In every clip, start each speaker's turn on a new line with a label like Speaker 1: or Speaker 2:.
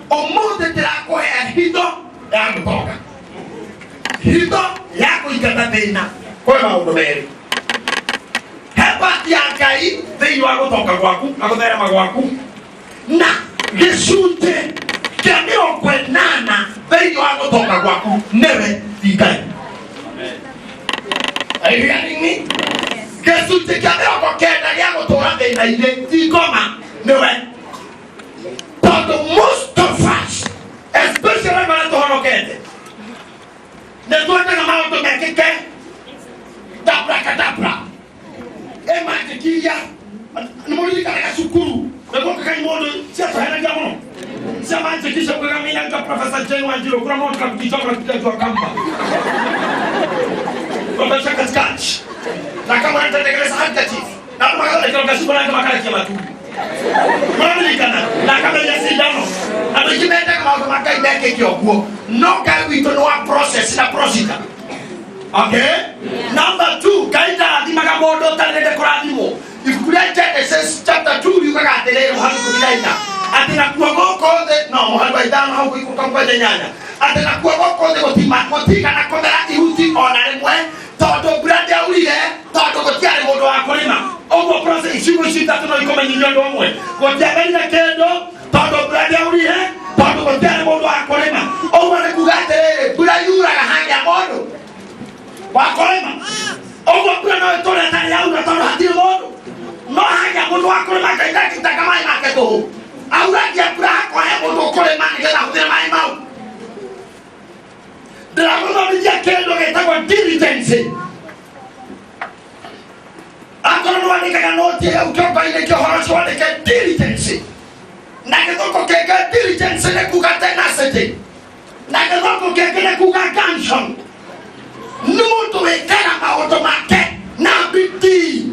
Speaker 1: Ũmũthĩ ndĩrakũhe hitho ya gũtonga, hitho ya kũingata thĩna. Kwĩ maũndũ merĩ he part ya Ngai thĩinĩ wa gũtonga gwaku na gũtherema gwaku, na gĩcunjĩ kĩa 80 thĩinĩ wa gũtonga gwaku nĩwe, ti Ngai. Are you hearing me? Gĩcunjĩ kĩa 90 gĩa gũtũra thĩna-inĩ ti ngoma, nĩwe, tondũ most of us, especially marĩa tũhonokete, nĩ twendaga maũndũ mekĩke tabrakadabra ĩmanjĩkiria. Nĩ mũririkanaga cukuru nĩguokaga imũndũ ciatũhenagia mũno cia manjĩki ciaugaga mĩnanga Professor Jane Wanjiru kura mũndũ kakukichoma kitajua kamba Professor katikati na kama nitatengeneza handkerchief na andũ magathondekera gacimbo nake makarekia matumbĩ. Mwaririkana na akameria cindano. Andũ aingĩ mendaga maũndũ ma Ngai mekĩke ũguo, no Ngai witũ nĩ wa process na procedure. Okay, number two, Ngai ndarathimaga mũndũ ũtarĩte kũrathimwo. Ibuku rĩa Genesis chapter 2 riugaga atĩrĩrĩ, mũhari 14, atĩ nakuo gũkũ thĩ, no mũhari wa 5 hau gũikũrũka mũgwanja inyanya, atĩ nakuo gũkũ thĩ gũtigana kũmera ihuti ona rĩmwe, tondũ mbura ndĩaurire, tondũ gũtiarĩ mũndũ wa kũrĩma. Ũguo process ciugo ici ithatũ no ikũmenyithia ũndũ ũmwe: gũtiamerire kĩndũ tondũ mbura ndĩaurire, tondũ gũtiarĩ mũndũ wa kũrĩma. Ũguo nĩ kuga atĩrĩrĩ, mbura yuraga hagĩa mũndũ wa kũrĩma. Ũguo mbura no ĩtũre ĩtarĩ yaura tondũ hatirĩ mũndũ, no hagĩa mũndũ wa kũrĩma, Ngai ndangĩtanga maĩ make tũhũ. Auragia mbura hakwahe mũndũ ũkũrĩma nĩgetha ahũthĩre maĩ mau. Ndĩragũthomithia kĩndũ gĩtagwo diligence. Akorwo nĩ wandĩkaga noti hau kĩongo-inĩ kĩa ũhoro ũcio, wandĩke diligence. Na gĩthũngũ kĩngĩ diligence nĩ kuga tenacity, na gĩthũngũ kĩngĩ nĩ kuga gumption. Nĩ mũndũ wĩkaga maũndũ make na bidii.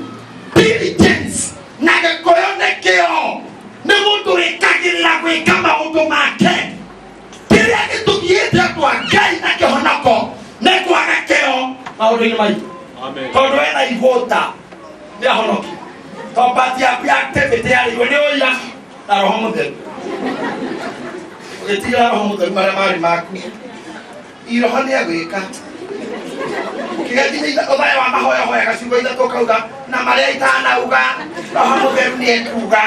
Speaker 1: Diligence na Gĩkũyũ nĩ kĩo, nĩ mũndũ wĩkagĩrĩra gwĩka maũndũ make. Kĩrĩa gĩtũgiĩte andũ a Ngai na kĩhonoko nĩ kwaga kĩo maũndũ-inĩ maitũ, tondũ wena igũta nĩ ahonoki, to part yaku ya activity yarĩirwo nĩ ũira na Roho Mũtheru. Ũgĩtigĩra Roho Mũtheru marĩa marĩ maku, iroho nĩ agwĩka ũkĩgakinya ũthayo wa mahoya hoyaga ciugo ithatũ, ũkauga na marĩa itanauga Roho Mũtheru nĩ ekuga.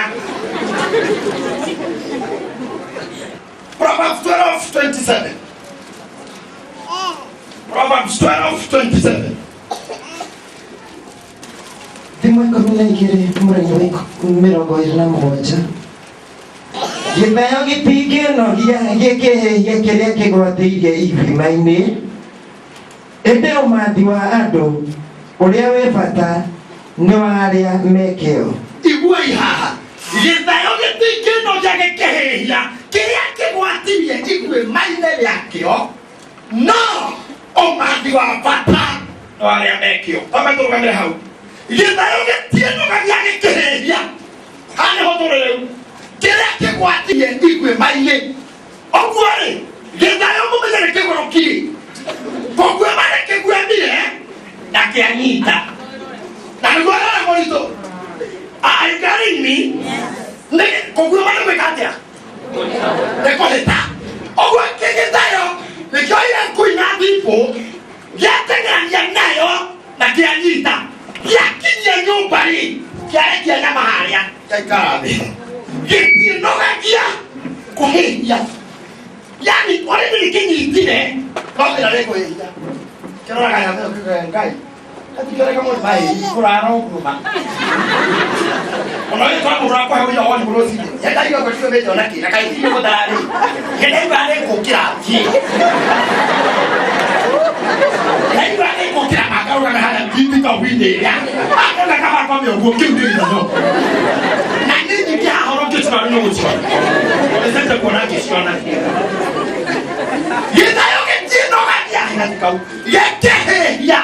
Speaker 1: Proverbs 12:27. Proverbs 12:27.
Speaker 2: Thimo 12 mũraini wa 27: gĩtheo gĩtingĩnogia gĩkĩhĩhia kĩrĩa kĩgwatĩirie iguĩma-inĩ, ĩndĩ ũmathi wa andũ ũrĩa wĩ bata nĩ wa arĩa me kĩo.
Speaker 1: Iguai haha: gĩthayo gĩtingĩnogia gĩkĩhĩhia kĩrĩa kĩgwatirie iguĩma-inĩ rĩakĩo, no ũmathi wa bata nĩ wa arĩa mekĩo. Twambe tũrũgamĩre hau. Gĩthayo gĩtiĩnogagia gĩkĩhĩhia, haha nĩho tũrĩ rĩu, kĩrĩa kĩgwatirie iguĩma-inĩ. Ũguo rĩ, gĩthayo mũmenye nĩ kĩgũrũki kũguĩma nĩ kĩguĩmire na kĩanyita na nĩguo rora mũritũ. Are you getting me? Nĩ kũguĩma nĩ gwĩka atĩa? Nĩ kũhĩta. Ũguo kĩgĩthayo nĩkĩoire ngui na thibũ, gĩateng'erania nayo na kĩanyita. Gĩakinyia nyũmba rĩ, kĩarekia nyama harĩa, gĩaikara thĩ, gĩtiĩnogagia kũhĩhia. Yani already nĩkĩnyitire, no thĩna nĩ kũhĩhia. Kĩroraga nyama ĩyo kĩugaga, "Ngai atikĩreka mũndũ mahĩhi kũrara ũguo ma." Ona wĩ kwa mũndũ akũhe ũira woni mũrũcinĩ, yendaigua ngwetio mĩte ona kĩ na kaĩ thiĩ gũtararĩ, yendaigua nĩ ngũkĩra thiĩ, ndaigua nĩ ngũkĩra makarũgame harĩa ndindika hwinĩ ĩrĩa akona kaba kome ũguo. Kĩu nĩ gĩthomo na nĩ nyingĩ haha ũrokĩo ciona nĩ ũgũciona ĩcete kuona ngĩciona. Gĩthayo gĩtiĩnogagia kau gĩkĩhĩhia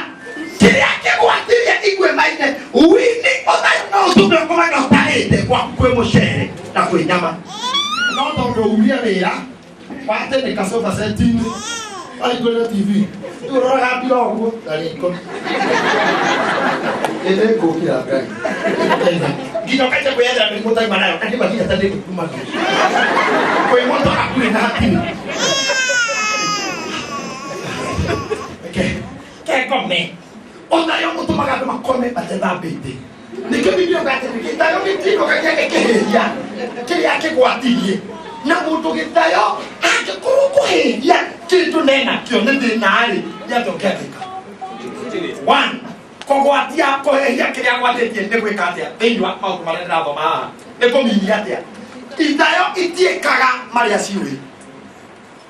Speaker 1: kĩrĩa kĩgwatirie iguĩma-inĩ. Wini ũthayo no ũtũme ũkomage ũtarĩte gwaku kwĩ mũcere na kwĩ nyama, no tondũ uria wĩra watĩnĩka sofa set-inĩ, wahingũrĩra TV, rĩu ũroraga mbira ũguo na riko ĩndĩ ngũkĩra Ngai nginya ũkaita kwĩyethera mĩrimũ taima nayo, na nĩma nginya ta ndĩgũkuma kwĩ mũndũ. Hakuhĩ na hatirĩ. Reke kengome ũthayo ũtũmaga andũ makome matethambĩte. Nĩkĩo Biblia yuga atĩ gĩthayo gĩtinũka gĩkĩhĩhia kĩrĩa kĩgwatirie. Na mũndũ gĩthayo angĩkorwo kũhĩhia kĩndũ nenakĩo nĩ thĩna-rĩ, nĩ atĩa ũngĩandĩka? One, kũgwatia kũhĩhia kĩrĩa agwatĩtie nĩ gwĩka atĩa thĩinĩ wa maũndũ marĩa ndĩrathoma haha? Nĩ kũminia atĩa? Ithayo itiĩkaga marĩa ciũĩ.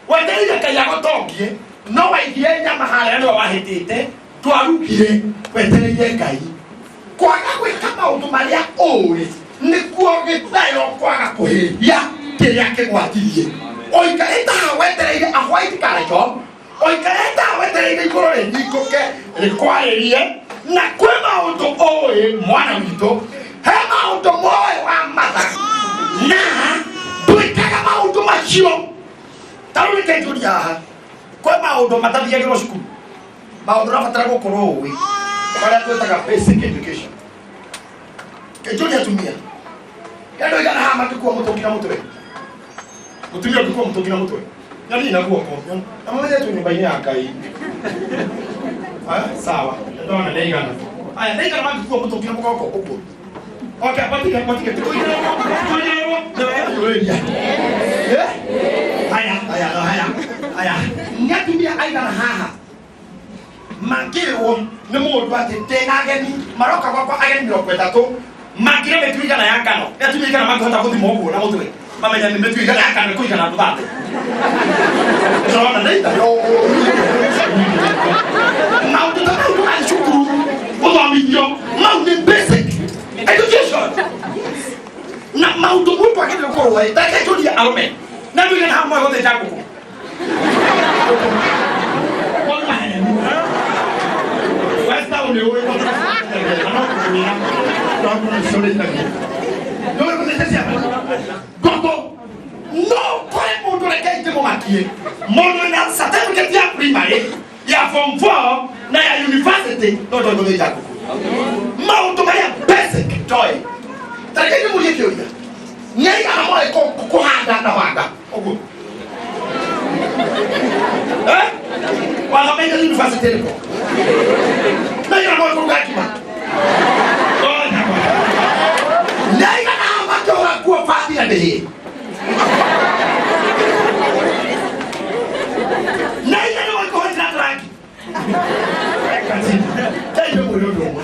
Speaker 1: Wetereire Ngai agũtongie, no waigire nyama harĩa nĩwe wahĩtĩte, ndwarugire, wetereire Ngai. Kwaga gwĩka maũndũ marĩa ũĩ nĩkuo gĩthayo, kwaga kũhĩhia kĩrĩa kĩgwatirie. Ũikarĩte haha wetereire a white collar job, ũikarĩte haha wetereire igũrũ rĩhingũke rĩkwarĩrie, na kwĩ maũndũ ũĩ mwana witũ, he maũndũ moĩ wa matha na ndwĩkaga maũndũ macio. Ta rĩu reke njũrie haha, kwĩ maũndũ matathiagĩrwo cukuru, maũndũ ũrabatara gũkorwo ũĩ, marĩa twĩtaga basic education. Kĩnjũria atumia, nĩ andũ aigana haha mangĩkua mũtũngi na mũtwe? Mũtumia ũngĩkua mũtũngi na mũtwe nyoni na guoko na mũmenyetwo nyũmba-inĩ ya Ngai. Ah, sawa, ndona nĩ aigana. Aya, nĩ aigana mangĩkua mũtũngi na mũgongo ũguo? Okay, matige, matige, tũkũigĩrĩrwo, tũkũigĩrĩrwo, nĩweyũrĩria. Eh? Haya, haya, haya, haya. Nĩ atumia aigana haha mangĩrwo nĩ mũndũ atĩ ndĩna ageni maroka gwakwa, ageni 30, mangĩrĩa mĩtu igana ya ngano, nĩ atumia igana mangĩhota gũthima ũguo na mũtwe mamenya nĩ mĩtu igana ya ngano ĩkũigana andũ 30? Ndĩrona nĩ ithayo. Maũndũ ta mau ndũgathiĩ cukuru ũthomithio, mau nĩ basic education na maũndũ mũndũ agĩrĩire gũkorwo ĩ. Reke njũrie arũme, na andũ igana hamwe gũthĩnja ngũkũ? Ngũkũ no kore mũndũ, reke ingĩmũmakie, mũndũ wĩna certificate ya primary, ya form 4 na ya university, no ndoĩ gũthĩnja ngũkũ? Maũndũ marĩa basic ndoĩ. Ta reke ndĩmũrie kĩũria, nĩ aigana moĩ kũhanda na wanga ũguo? Eh? Wathomeire university ĩrĩkũ? Nĩ aigana moĩ kũruga ngima? Nĩ aigana makĩhũra nguo bathi na ndĩhĩ? Nĩ aigana moĩ kũhũthĩra rangi? Ngai mwĩre ũndũ ũmwe,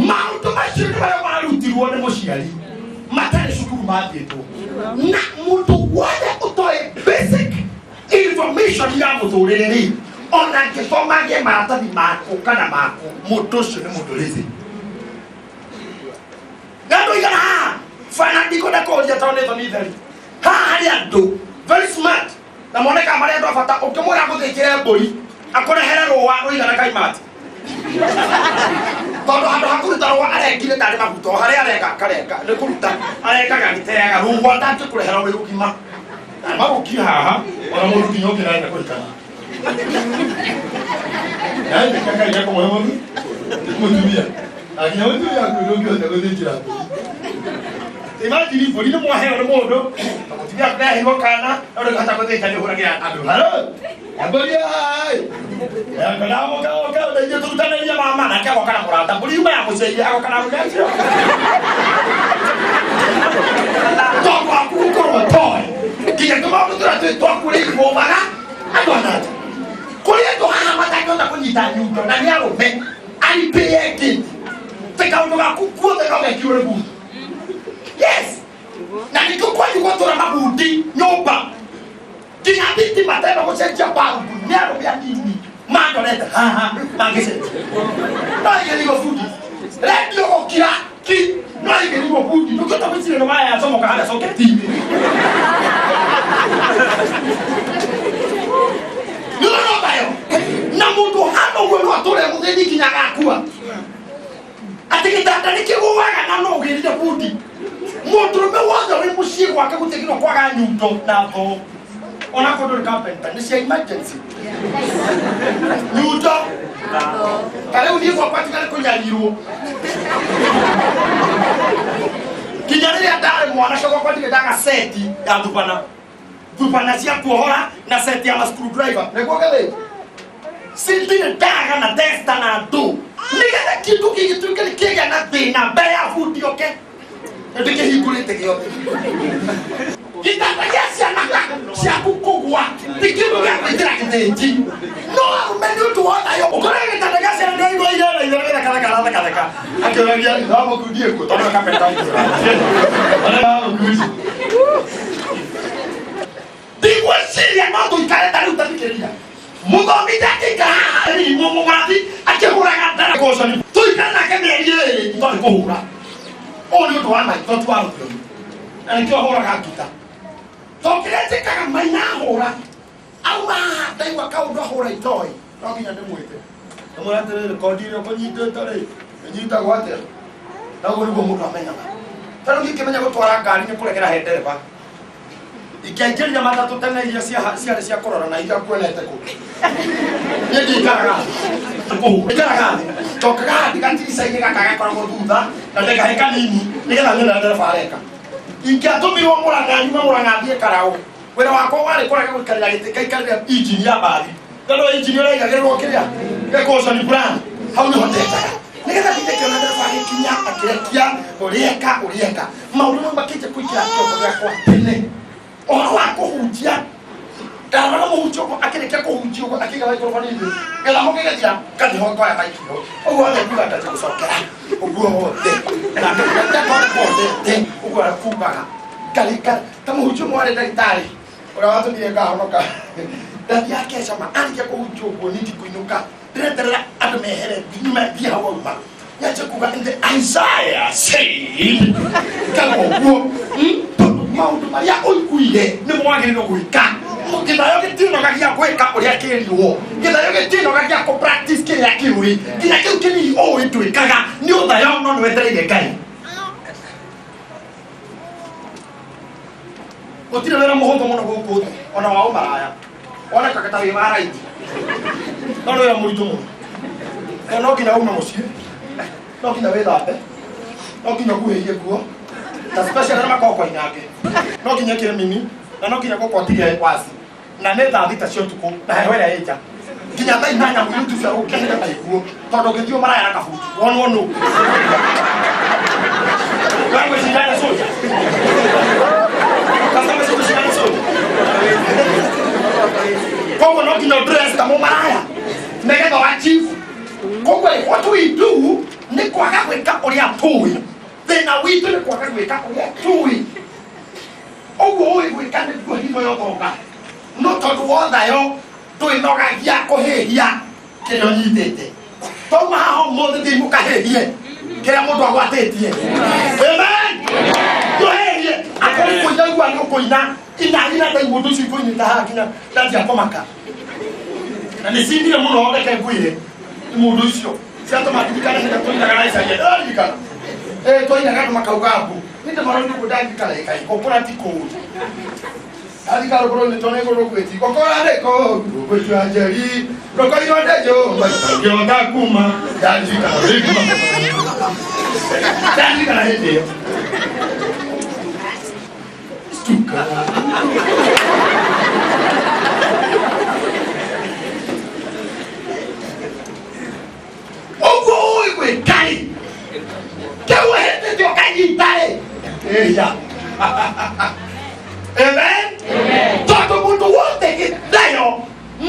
Speaker 1: maũndũ macio nĩ marĩa marutirwo nĩ mũciari matarĩ cukuru mathiĩtwo. Na mũndũ wothe ũtoĩ basic information ya mũtũrĩre rĩ, ona angĩthoma agĩe maratathi maku kana maku, mũndũ ũcio nĩ mũndũ lazy. Na andũ aigana haha bana, ndikwenda kũria tondũ nĩ thoni theri haha, harĩ andũ very smart na monekaga marĩ andũ a bata, ũngĩmwĩra gũthĩnjĩre mbũri akũrehere rũa rũigana kaimati, tondũ handũ ha kũruta rũa arengire tarĩ maguta o harĩa arenga akarenga, nĩ kũruta arengaga agĩteaga rũa, ndangĩkũrehera wĩ rũgima. Na magũkia haha ona mũndũ nginya ũngĩ arenda kũhikania naĩkaikaika kũmwe mũthi mũtumia na nginya mũtumia waku ndũngĩhota gũthĩnjĩra mbũri. Imagine mbũri nĩ mwaheo nĩ mũndũ na mũtumia waku nĩaheirwo kana, no ndũngĩhota gũthĩnja, nĩ ũhũragĩra andũ haro mbũri na ithuĩ tũrutanĩrie mama nake agoka na mũrata, mbũri yuma ya mũciĩ, agoka na arũme acio, tondũ waku gũkorwo toĩ nginya tũmaũndũ tũrĩa twĩ twakũrĩirwo maga andũ ananja. Kũrĩ andũ haha matangĩhota kũnyita nyundo na nĩ arũme aripĩe ngĩti tĩ kaũndũ gaku guothe no gekirwo nĩ bundi. Yes, na nĩkĩo kwanyu gwatũra mabundi nyũmba nginya thitima teno gũcenjia balbu nĩ arũme anini mandorete haha mangĩcenjia, no igĩrĩirwo bundi. Redio gũkira ki no igĩrĩirwo bundi, ndũngĩhota gwĩciria nĩ waya yacomoka harĩa coketi-inĩ. Nĩũrona ũthayo na mũndũ hana ũguo no atũre mũthĩni nginya agakua, atĩ gĩtanda nĩ kĩgũaga na no ũgĩrire bundi. Mũndũrũme wothe wĩ mũciĩ gwake gũtiagĩrĩirwo kwaga nyundo na thoo, ona korwo ndũrĩ carpenter, nĩ cia emergency nyundo. Ta rĩu niĩ gwakwa tiga nĩ kũnyarirwo, nginya rĩrĩa ndarĩ mwanake gwakwa ndirĩ ndaga seti ya thubana. Thubana cia kuohora na set ya screwdriver. Nĩguo gĩthĩ. Cindirĩ ndaga na testa na ndũ. Nĩgetha kĩndũ gĩgĩtuĩke nĩ kĩgĩa na thĩna mbere ya bundi oke. Ndĩkĩhingũrĩte gĩothe. Gĩtanda gĩa ciana ciaku kũgwa ti kĩndũ gĩa gwĩkĩra gĩthĩnji. No arũme nĩ ũndũ wa thayũ. Ũkoraga gĩtanda gĩa ciana nĩ aigua irera irera gĩthekara karathekatheka. Akĩũragia ithe wa mũkundi ĩkũ tondũ nĩwe kapenta wa itũũra. Wa mũkundi. Ndigwĩciria no tũikare ta rĩu tathikĩrĩria. Mũthomi ndangĩikara haha mĩrimũ mũmathi akĩhũraga ndara gocani. Tũikare nake mĩeri ĩrĩ tondũ kũhũra. Ũyũ nĩ ũndũ wa maitho ti wa rũthiomi. Na nĩkĩo hũraga ngita. To kĩrĩa njĩkaga maina ahũra. Auma haha ndaigua kaũndũ ahũra itoĩ. No nginya ndĩmwĩte. Ndĩmwĩre atĩrĩrĩ, kondi ĩrĩa ũkũnyitĩte rĩ, ĩnyitagwo atĩa? Na ũguo nĩguo mũndũ amenyaga. Ta rĩu niĩ ngĩmenya gũtwara ngari nĩ kũregera he ndereba. Ingĩaingĩrire matatũ tene iria ciarĩ cia kũrora na iria nguonete kũ. Niĩ ndikaraga thĩ. Ndikaraga thĩ. Njokaga haha gatirica-inĩ gaka gakoragwo thutha na ndĩkahe kanini nĩgetha nyone ũrĩa ndereba areka. Ingĩatũmirwo Mũrang'a nyume Mũrang'a thiĩ Karaũ. Wĩra wakwa warĩ kũrega gũikarĩra gĩtĩ ngaikarĩra injini ya mbathi. Tondũ injini ũrĩa ĩigagĩrĩrwo kĩrĩa gĩkũcani fulani hau nĩho ndenjaga. Nĩgetha ndinde kĩona ndereba agĩkinya akĩrekia ũrĩeka ũrĩeka. Maũndũ mau makĩnjia kũingĩra kĩongo gĩakwa tene. Ũhoro wa kũhunjia ndarora mũhunjia ũguo akĩrĩkia kũhunjia ũguo akĩiga maikroboni thĩ gĩthomo gĩgĩthira ngathiĩ ho ngoya maiki ho ũguo wothe nguga ndanjia gũcokera ũguo wothe nake ndakondete ũguo akugaga ngarika ta mũhunjia ũmwe warĩ ndagĩtarĩ ũrĩa watũmire ngahonoka ndathiĩ akecama arĩkia kũhunjia ũguo niĩ ndikũinũka ndĩreterera andũ mehere nyume thiĩ hau auma nyanjie kuga in the Isaiah said kana ũguo tondũ maũndũ marĩa ũiguire nĩmo wagĩrĩirwo gwĩka. Gĩthayo gĩtinogagia gwĩka ũrĩa kĩrirwo, gĩthayo gĩtinogagia kũ practice kĩrĩa kĩũĩ, nginya kĩu kĩnini ũĩ ndwĩkaga nĩ ũthayo no nĩ wetereire Ngai. Gũtirĩ wĩra mũhũthũ mũno gũkũ thĩ ona wa ũmaraya wonekaga ta wĩ wa raithi no nĩ wĩra mũritũ mũno no no nginya ume mũciĩ no nginya wĩthambe no nginya ũkuhĩhie nguo na special arĩa makoragwo koinange no nginya ĩkĩre mini na no nginya gũkũ atige waci na nĩ thaa thita cia ũtukũ na heho ĩrĩa ĩ nja nginya thaa inyanya mũirĩtu ũcio ũkĩhĩte aiguo tondũ ũngĩthiĩ ũmaraya na kabuti wonwo nũ wegwĩciria nĩ soja customer citũ cigana soja koguo no nginya ũdress ta mũmaraya nĩgetha wa chief koguo rĩ, what we do nĩ kwaga gwĩka ũrĩa tũĩ thĩna witũ nĩ kwaga gwĩka ũrĩa tũĩ ũguo ũĩ gwĩka nĩguo hitho yothonga no tondũ wothayo ndwĩnogagia kũhĩhia kĩrĩa ũnyitĩte twauma haha ũmũthĩ thiĩ mũkahĩhie kĩrĩa mũndũ agwatĩtie amen tũhĩhie akorwo kũina igua nĩ ũkũina ina ina ndai mũndũ ũcio ikũinĩta haha nginya ndanjia kũmaka na nĩ cindire mũno reke ngwĩre nĩ mũndũ ũcio ciatũma ndirikane hĩndĩ tũinaga na Isaia ndĩraririkana eh twainaga andũ makauga mbu nĩ ndĩmarorire ũguo ndarikana ĩkai gũkũra ti kũũru Athika rũkũrũ nĩ tondũ nĩ gwĩti gũkũra nĩ kũũru gwĩtua njeri rũkũirwo ndejo ngĩota kuma ndarikana ndarikana hĩndĩ ĩyo Stuka. Ũguo ũĩ gwĩka-ĩ kĩu ũhĩtĩte ũkanyita-ĩ ĩya amen tondũ mũndũ wothe gĩthayo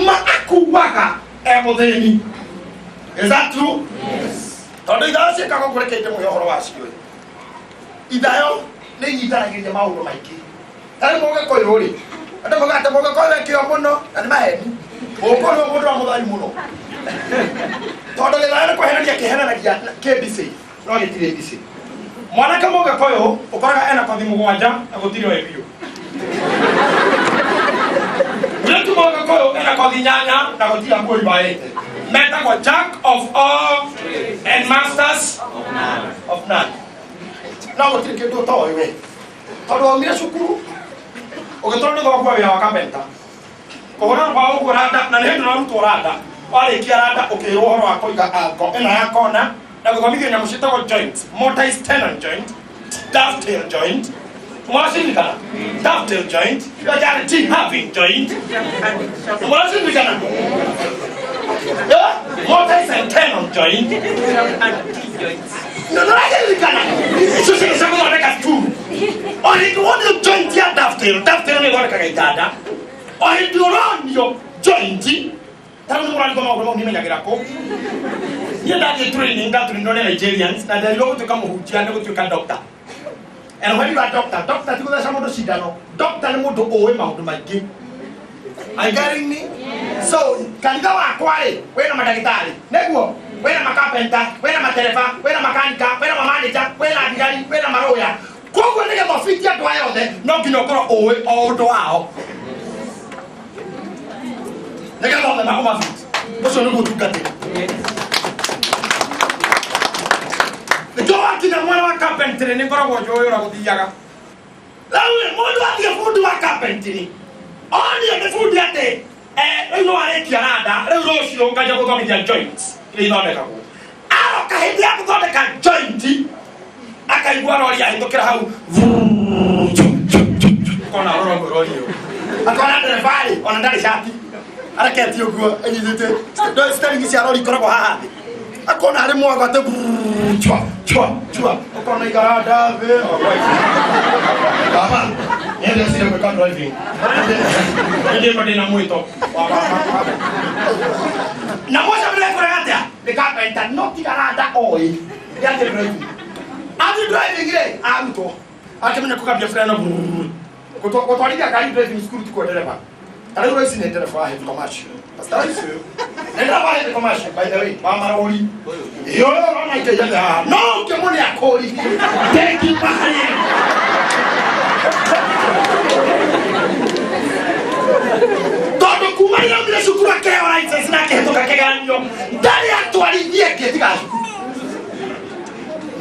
Speaker 1: ma akuaga e mũthĩni. Is that true? Tondũ ithayo ciĩkaga ũguo reke ndĩmũhe ũhoro wacio. Ithayo nĩ inyitanagĩria maũndũ maingĩ. Ta rĩu mũgĩkũyũ rĩ, andũ maugaga atĩ mũgĩkũyũ e kĩo mũno na nĩ maheni. Mũgĩkũyũ nĩwe mũndũ ũrĩa mũthai mũno tondũ gĩthayo nĩ kwehereria kĩhereragia kĩ busy no gĩtirĩ busy. Mwanake mũgĩkũyũ ũkoraga ena kothi mũgwanja na gũtirĩ oĩ biũ. Mũirĩtu mũgĩkũyũ ena kothi inyanya na gũtirĩ nguo ibaĩte. Metagwo jack of all and masters of none. No gũtirĩ kĩndũ ũtoĩ we tondũ waumire cukuru ũgĩtũra nĩ thoguo wĩra wa kapenta kũhũra mbaũ ũguo randa na nĩ hĩndĩ ũrarutwo randa warĩkia randa ũkĩrwo ũhoro wa kũiga ango ĩno ya kona na gũthomithio nyamũ ciĩtagwo joint mortise tenon joint dovetail joint. Mwashindikana. Dovetail joint. Yarĩ T having joint. Mwashindikana. Yeah? Mortise and tenon joint. No, nĩũraririkana icio ciothe cia gũthondeka stool. O hĩndĩ wonio joint ya dovetail, dovetail nĩ ĩthondekaga itanda. O hĩndĩ ũronio joint, ta rĩu nĩ mũrarigwo maũndũ mau nĩmenyagĩra kũ. Niĩ ndathiĩ training, ndatũrinwo nĩ Nigerians, na nderirwo gũtuĩka mũhunjia nĩ gũtuĩka doctor. And when you are doctor, doctor ti gũtheca mũndũ cindano. Doctor nĩ mũndũ ũĩ maũndũ maingĩ. Are you getting me? So, kanitha wakwa rĩ, wĩna mandagĩtarĩ, nĩguo wĩna makapenta, wĩna matereba, wĩna makanika, wĩna mamanager, wĩna thigari, wĩna marũya. Koguo nĩgetha ũbitie andũ aya othe, no nginya ũkorwo ũĩ o ũndũ wao. Nĩgetha othe makũmabiti. Ũcio nĩguo ũtungatĩri. Nĩkĩo wakinya mwena wa carpentry nĩ ngoragwo njũĩ ũrĩa gũthiaga. Rĩu rĩ, mũndũ athiĩ bundi wa carpentry, onio nĩ bundi atĩ rĩu nĩ warĩkia randa, rĩu rũciũ nganjia gũthomithia joints iria ithondekagwo. Aroka hĩndĩ ya gũthondeka joint, akaigua rori yahĩtũkĩra hau, vuu, chu, chu, chu, chu. Ũkona rora ũguo rori ĩyo. Akona ndereba rĩ, ona ndarĩ cati. Areketie ũguo anyitĩte steering cia rori ikoragwo haha thĩ. Akona harĩ mwago atĩ vuu, chwa, chwa, chwa. Ũkona igaranda thĩ, o gwaiki. Baba, niĩ ndĩreciria gwĩka driving. Nĩ ndĩko ndĩna mwĩto wa baba. Na mwaca mũrekũrega atĩa? Nĩ carpenter, no ti garanda oĩ. Nĩ driving. Athiĩ driving rĩ, arutwo. Akĩmenya kũgambia bureno brrrr. Gũtwarithia ngari driving school ti kwa ndereba. Ta rĩu Royce nĩ ndereba wa heavy commercial. Pastor Royce ũyũ. Nĩ ndereba wa heavy commercial, by the way, wa marori. Ĩyo ũrona iteithagia haha. No ũngĩmũne akũri. Ndĩngiuma harĩ we. Tondũ kuma rĩrĩa aumire cukuru akĩheo license na akĩhĩtũka kĩgeranio, ndarĩ atwarithie ĩngĩ tiga cukuru.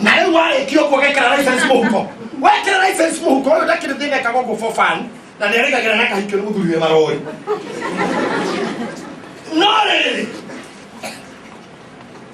Speaker 1: Na rĩu warĩkia ũguo ũgekĩra license mũhuko. Wekĩra license mũhuko ũyũ ndakĩrĩ thĩna ekaga ũguo for fun na nĩ arĩgagĩra na kahikio nĩ mũthuri wĩ marori. No rĩrĩ,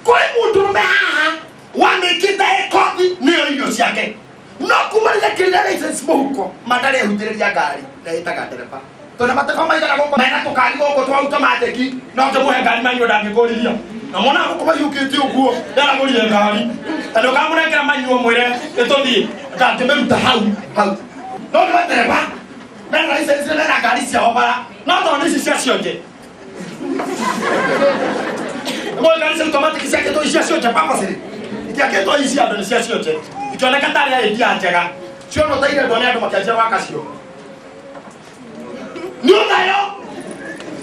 Speaker 1: kwĩ mũndũrũme haha wamĩkĩte ĩkothi nĩyo irio ciake no kuma rĩrĩa kĩrĩra license mũhuko ma ndarĩ ehutĩrĩria ngari na ĩtaga ndereba tondũ mateba maigana gũkũ mena tũkari gũkũ twa automatic no ngĩmũhe ngari manyuo ndangĩkũrithia na mona gũkũ mahiũkĩte ũguo ndaragũrire ngari na ndũkamũnengera manyuo mwĩre nĩtũthiĩ ndangĩmĩruta hau hau no nĩ matereba mena license mena ngari ciao bara no tondũ nĩ ici cia cionje Ngo ngari cia automatic ciakĩtwo ici cia cionje purposely itiakĩtwo ici cia andũ nĩ cia cionje ikĩoneka tarĩ idea njega cionwo ta irendwo nĩ andũ makĩanjia gwaka cio nĩ ũthayo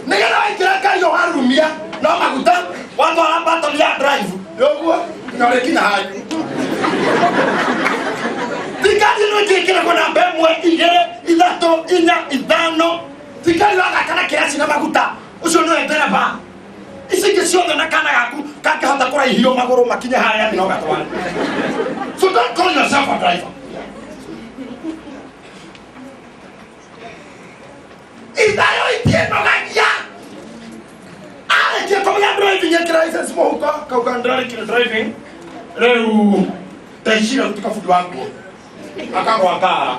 Speaker 1: nĩgetha waingĩra ngari ĩyo warumia no maguta watwara button ya drive nĩ ũguo nginya ũrĩkinya hanyu thigari ĩno ĩngĩkĩragwo namba ĩmwe igĩrĩ ithatũ inya ithano thigari wathaka na kĩraci na maguta ũcio nĩwe ndereba ici ingĩ ciothe na kana gaku kangĩhota kũraihio magũrũ makinye harĩa thĩ no gatware. So don't call yourself a driver. Ithayo itienogagia arĩkia kũmenya driving ekĩra license mũhuko kauga ndĩrarĩkire driving rĩu ndaicira gũtuĩka bundi wa nguo akagwa ngara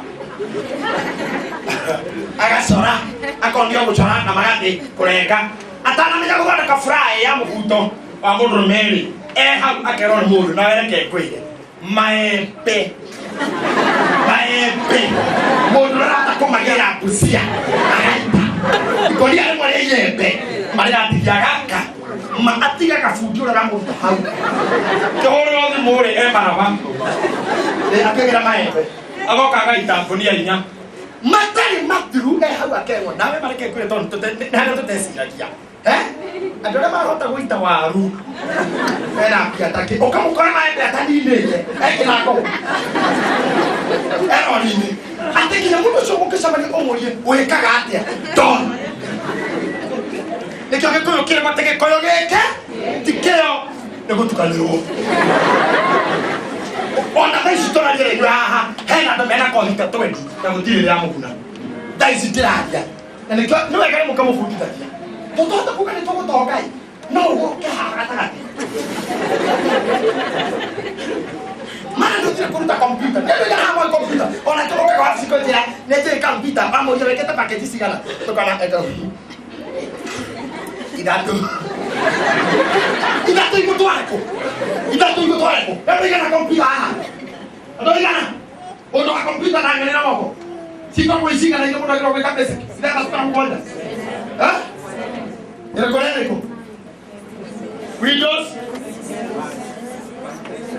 Speaker 1: agacora akonio gũcora na magathĩ kũrenga atanamenya gũthondeka fry ya mũbuto wa mũndũrũme rĩ e hau akerwo nĩ mũndũ nawe reke ngwĩre maembe maembe mũndũ ũrĩa arahota kũmagĩra mbucia agaita ikũnia rĩmwe rĩa iembe marĩratigia gaka ma atigaga bundi ũrĩa ũramũruta hau kĩhũrĩrwo thimũ rĩ e maraba akĩgĩra maembe agoka agaita ngũnia inya matarĩ mathiru e hau akerwo nawe mareke ngwĩre tondũ nĩ harĩa tũteciragia. Andũ arĩa marahota gũita waru mena mbia takĩ ũkamũkora maembe ataninĩte ekĩra ngũkũ erori-inĩ atĩ nginya mũndũ ũcio ũngĩcemania ũmũrie wĩkaga atĩa don nĩkĩo gĩkũyũ kĩrĩ atĩ gĩkũyũ gĩkĩ ti kĩo nĩ gũtukanĩrwo ona thaa ici tũraria inyuĩ haha hena andũ mena kothi ta 20 na gũtirĩ rĩramũguna thaa ici ndĩraria na nĩkĩo nĩ wega rĩmwe ũkamũbundithagia tũtũhota kuga nĩ tũgũtonga ĩ no ũgũke haha gatagatĩ. Mana ndutire kuruta computer. Ndio ina hapo computer. Ona tukoka kwa siko njira, nete computer pamoja weketa package cigana. Tukana eto. Ithatu. Ithatu igutware kũ? Ithatu igutware kũ? Ndio igana computer haha. Ndio igana. Undu wa computer na ng'enera moko. Siko kwa cigana iria mundu agĩrwo gwĩka basic. Ithathatũ kana mũgwanja. Eh? Ĩrĩkũ na ĩrĩkũ? Windows.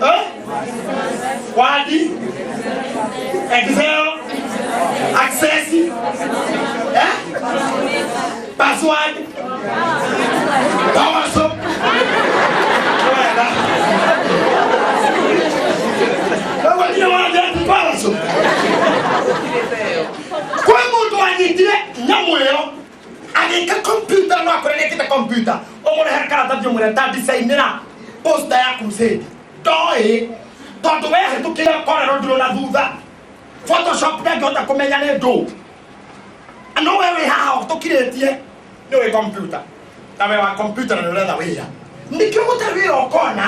Speaker 1: Eh? Word. Excel. Access. Eh? Password. PowerShell. Wega. Koguo nginya wanja PowerShell. Kwĩ mũndũ anyitire nyamũ ĩyo agĩka computer no akore nĩekĩte computer ũmũrehere karatathi ũmwĩre ta design-ĩra poster ya crusade ndoĩ tondũ we hĩtũkĩire korero ndũrũ na thutha Photoshop ndangĩhota kũmenya nĩ ndũ no we wĩ haha tũkirĩtie nĩ wĩ computer na we wa computer na nĩ ũretha wĩra nĩkĩo gũtarĩ wĩra ũkona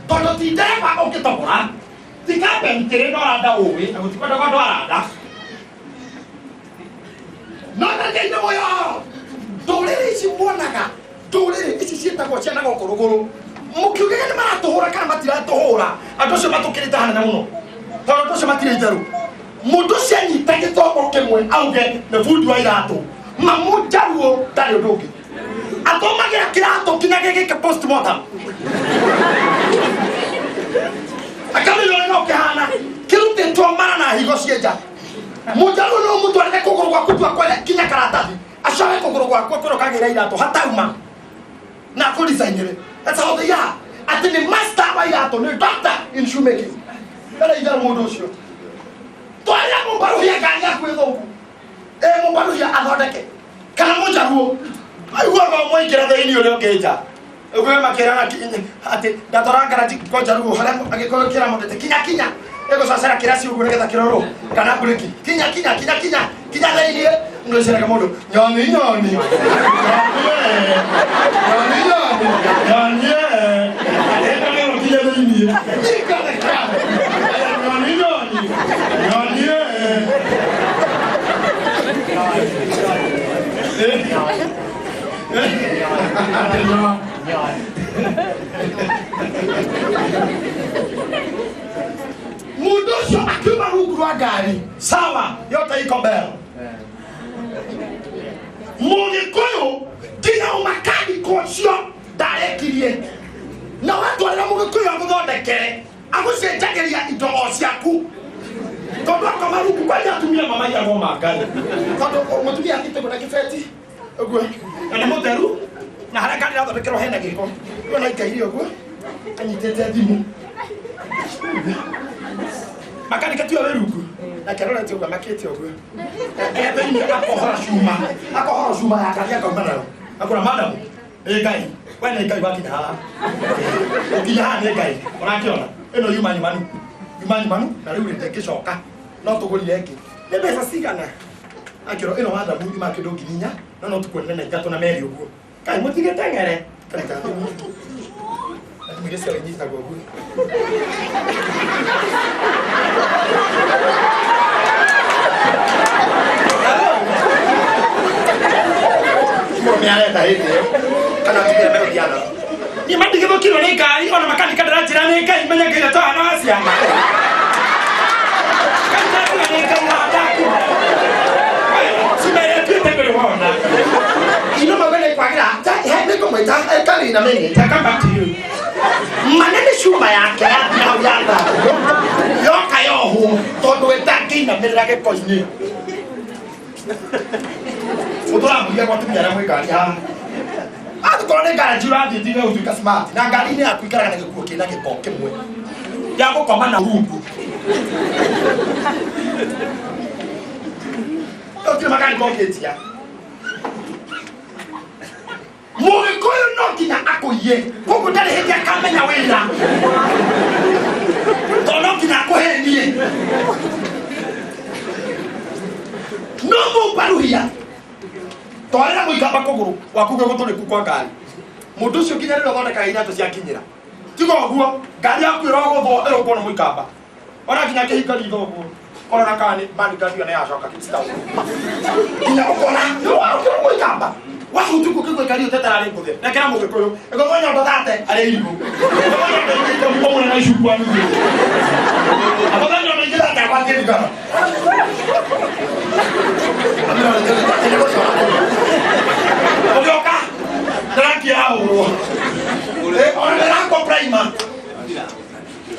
Speaker 1: tondũ ti ndereba ũngĩtogora ti carpentry no aranda ũĩ na gũtikwendagwo andũ aranda no na thĩinĩ ũyũ ndũrĩrĩ ici muonaga ndũrĩrĩ ici ciĩtagwo cia na gũkũ rũgũrũ mũkiugaga nĩ maratũhũra kana matiratũhũra andũ acio matũkĩrĩte hanene mũno tondũ andũ acio matirĩ itherũ mũndũ ũcio anyita gĩthomo kĩmwe auge nĩ bundi wa iratũ mamũnjaruo ndarĩ ũndũ ũngĩ athomagĩra kĩratũ nginya gĩgĩke postmortem akamenya ũrĩa no kĩhana kĩrutĩtwo mara na higo cienja mũnjaruo no mũtwarĩre kũgũrũ gwaku tua kwene nginya karatathi acoke kũgũrũ gwaku akwĩra ũkagĩra iratũ hatauma na akũdesign-ĩre. That's how they are. Atĩ nĩ master wa iratũ nĩ doctor in shoemaking ndarĩ itherũ mũndũ ũcio twarĩra mũmbaruhia ngari yaku ĩthũku ĩ mũmbaruhia athondeke kana mũnjaruo aiguaga mũingĩra thĩinĩ ũrĩa ũngĩ nja ũguo makĩrana atĩ ndatwara ngaraji kwa njaruo harĩa angĩkorwo kĩra mũndũ atĩ kinya kinya ĩgũcocera kĩraci ũguo nĩgetha kĩrorwo kana mburĩki kinya kinya kinya kinya kinya thĩinĩ nĩceraga mũndũ nyoni nyoni nyoni nyoni nyoni ĩĩ kinya thĩinĩ nyoni nyoni nyoni Mundu ũcio akiuma rungu rwa ngari sawa yote iko mbele Mũgĩkũyũ nginya ũmakaniko ũcio ndarekirie na watwarĩra mũgĩkũyũ agũthondekere agũcenjagĩria indo o ciaku tondũ akoma rungu kwanja atumia mamaiyagwo ma ngari tondũ mũtumia athiĩte na kĩbeti ũguo na nĩ mũtheru na harĩa ngari ĩrathondekerwo hena gĩko ũguo na aikaire ũguo anyitĩte thimũ makanika tiwe wĩ rungu nake arorete ũguo amakĩte ũguo e thĩinĩ akohora cuma ya ngari akauma nayo akũra madam nĩ Ngai we nĩ Ngai wakinya haha ũkinya haha nĩ Ngai ũrakĩona ĩno yuma nyumanu yuma nyumanu na rĩu ndĩngĩcoka no tũgũrire ĩngĩ nĩ mbeca cigana akĩrwo ĩno madam yuma kĩndũ ngiri inya no no tũkuonere na ithatũ na merĩ ũguo kaĩ mũtigĩteng'ere karita thimũ na thimũ iria ciao inyitagwo ũguo Mũndũ nĩarenda hĩndĩ ĩyo kana atumia megũthiaga nao niĩ matigĩthũkirwo nĩ ngari ona makanika ndĩranjĩra nĩ Ngai menye Ngai na wa ciama kanitha nĩ Ngai wa ndaku cuma ĩrĩa tuĩte ndũrĩ wona ino mauga nĩ kwagĩra nĩngũmwĩta Karina minute I come back to you manene cuma yake yathira hau yathambio yoka yohwo tondũ we ndangĩinamĩrĩra gĩko-inĩ ũtũramũria gwa atumia arĩa mwĩ ngari haha angĩkorwo nĩ ngaraji ũrathiĩ tiga gũtuĩka smart na ngari-inĩ yaku ikaraga na gĩkuo kĩna gĩko kĩmwe gĩa gũkoma na rungu gũtirĩ makanika ũngĩtia Mũgĩkũyũ no nginya akũiye koguo ndarĩ hĩndĩ akamenya wĩra tondũ no nginya akũhenie no mũmbaruhia twarĩra mũikamba kũgũrũ gwaku gwĩ gũtũrĩku kwa ngari mũndũ ũcio nginya rĩrĩa ũthondekaga iratũ ciakinyĩra tiga ũguo ngari yaku ĩrogũthwo ĩrũkwo nĩ mũikamba Ona nginya kĩhinga ritho ũguo korora kana nĩ bodyguard ĩyo nĩ yacoka kĩcitaũ nginya ũkona nĩwaũkĩrũgũikamba wahutuku kĩgwĩkari ũtetararĩ ngũthe rekera mũgĩkũyũ ĩgũthwo nyondo thate arĩ irigũ ĩgũthwo nyondo ingĩ ikamũmũra na icungwa nuthu agũthwo nyondo ingĩ thate agwatie thigara ũgĩũka ndĩrakia yahũrwo ona ndĩrakwo prima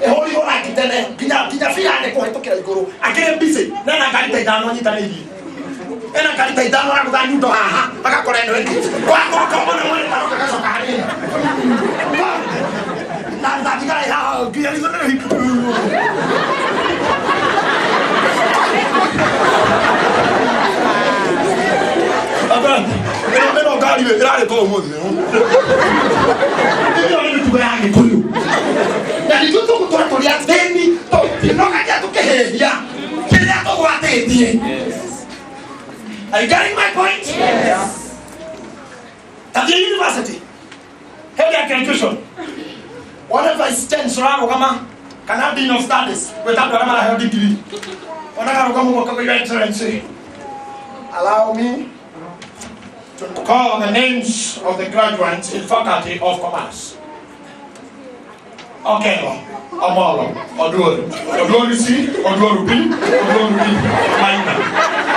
Speaker 1: ĩhũrirwo rangi tene nginya nginya bia nĩ kũhĩtũkĩra igũrũ akĩrĩ busy na ena ngari ta ithano anyitanĩirie ena ngari ta ithano aragũtha nyundo haha agakora ĩno ĩngĩ wakoroka ũmwe mwene taroka gacoka harĩ ĩno na na thigara ĩ haha nginya ritho nĩ rĩhingu ĩno ngari ĩrarĩ to ũmũthĩ ĩyo nĩ mĩtugo ya gĩkũyũ na nithuĩ tũgũtũra tũrĩ athĩni tũtinogagia tũkĩhĩhia kĩrĩa tũgwatĩtie. Are you getting my point? Yes. At the university, hĩndĩ ya graduation, wone vice chancellor arũgama kana dean of studies gwĩta andũ arĩa maraheo degree onaga arũgama ũguo akauga, Your Excellency, allow me to call the names of the graduates in Faculty of Commerce. Okelo, Omolo, Oduor, Oduor C, Oduor B, Oduor D, Maina,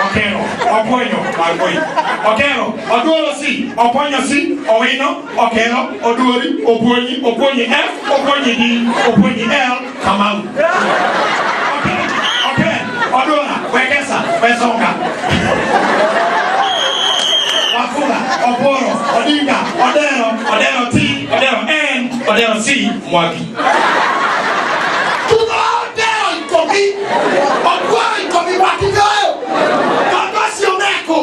Speaker 1: Okelo, Oponyo, Margoi, Okelo, Oduor C, Oponyo C, Owino, Okelo, Oduori, Oponyi, Oponyi F, Oponyi D, Oponyi L, Kamau. Okay, okay, Odura, Wekesa, Wesonga. Wafula, Oporo, Odinga, Odero, Odero T, Odero N, Odero C, Mwagi. Thutha wa Odero ikũmi, Oguoro ikũmi, Mwaki nĩũyũ. Tondũ acio mekũ.